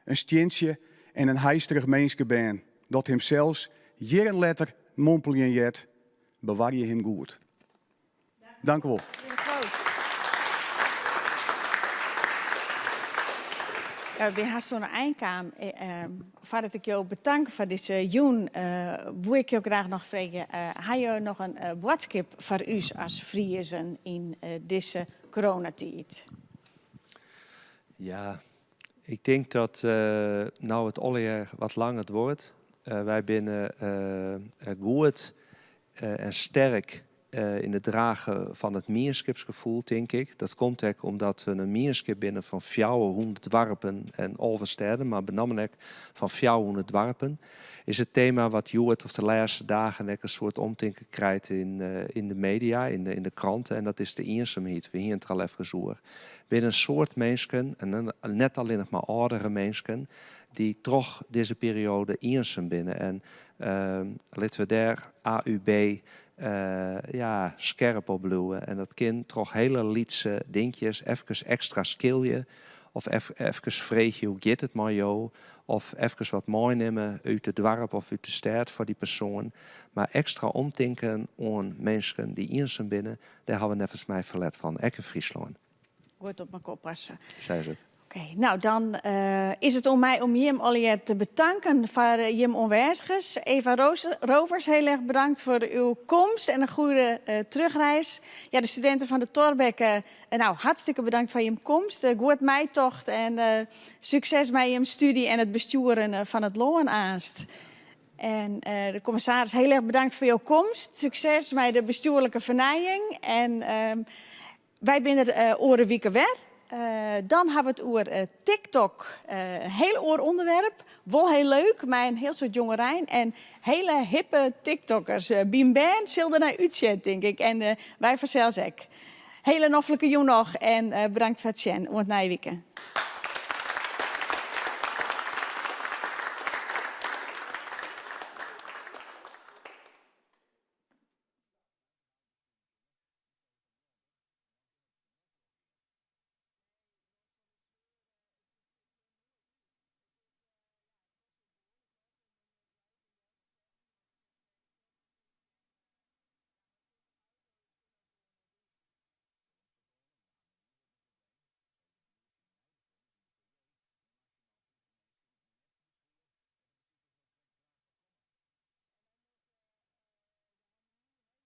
in stientsje en in heisterich minskebern dat himsels jierren letter mompeljen heart, bewarje him goed. Dank u wol. Ja, wy ha oan de ein kaam. Foardat ik jo betank foar dizze jûn, woe ik jo graach noch freegje, ha jo noch in boadskip foar ús as Friezen yn dizze coronatiid? Ja, ik tink dat no it allegear wat langer duorret. Wy binne goed en sterk yn it dragen fan it mienskipsgefoel, tink ik. Dat komt ek omdat we in mienskip binne fan 400 doarpen en 11 stêden, mar benammen ek fan 400 doarpen. Is it tema wat hjoed of de lêste dagen ek in soad omtinken krijt yn de media, yn de kranten, en dat is de iensumheid. We hiene it der al efkes oer. Binne in soad minsken, en net allinnich mar âldere minsken, dy't troch dizze perioade iensum binne. En litte we dêr AUB ja, skerp op bliuwe. En dat kin troch hiele lytse dinkjes, efkes ekstra skilje of efkes freegje hoe giet it mei jo, of efkes wat meinimme út it doarp of út de stêd foar dy persoan. Mar ekstra omtinken oan minsken dy't iensum binne, dêr hawwe we neffens my ferlet fan, ek yn Fryslân. Goed op mekoar passe. Sei se. Oké, no dan is it oan my om jim allegear te betanken foar jim oanwêzigens. Eva Rovers, hiel erch bedankt foar uw komst en in goede terugreis. Ja, de studinten fan de Thorbecke, no, hartstikke bedankt foar jim komst. Goed meitocht en sukses mei jim stúdzje en it bestjoeren fan it lân aanst. En de kommissaris, hiel erch bedankt foar jo komst. Sukses mei de bestjoerlike fernijing. En wy binne der oare wike wer. Dan hawwe we it oer TikTok. In hiel oar ûnderwerp. Wol hiel leuk, mei in hiel soad jongerein en hiele hippe TikTokkers. Myn bern sil der nei útsjen, tink ik. En wy fansels ek. Hiele noflike jûn noch en bedankt foar it sjen. Oant nije wike.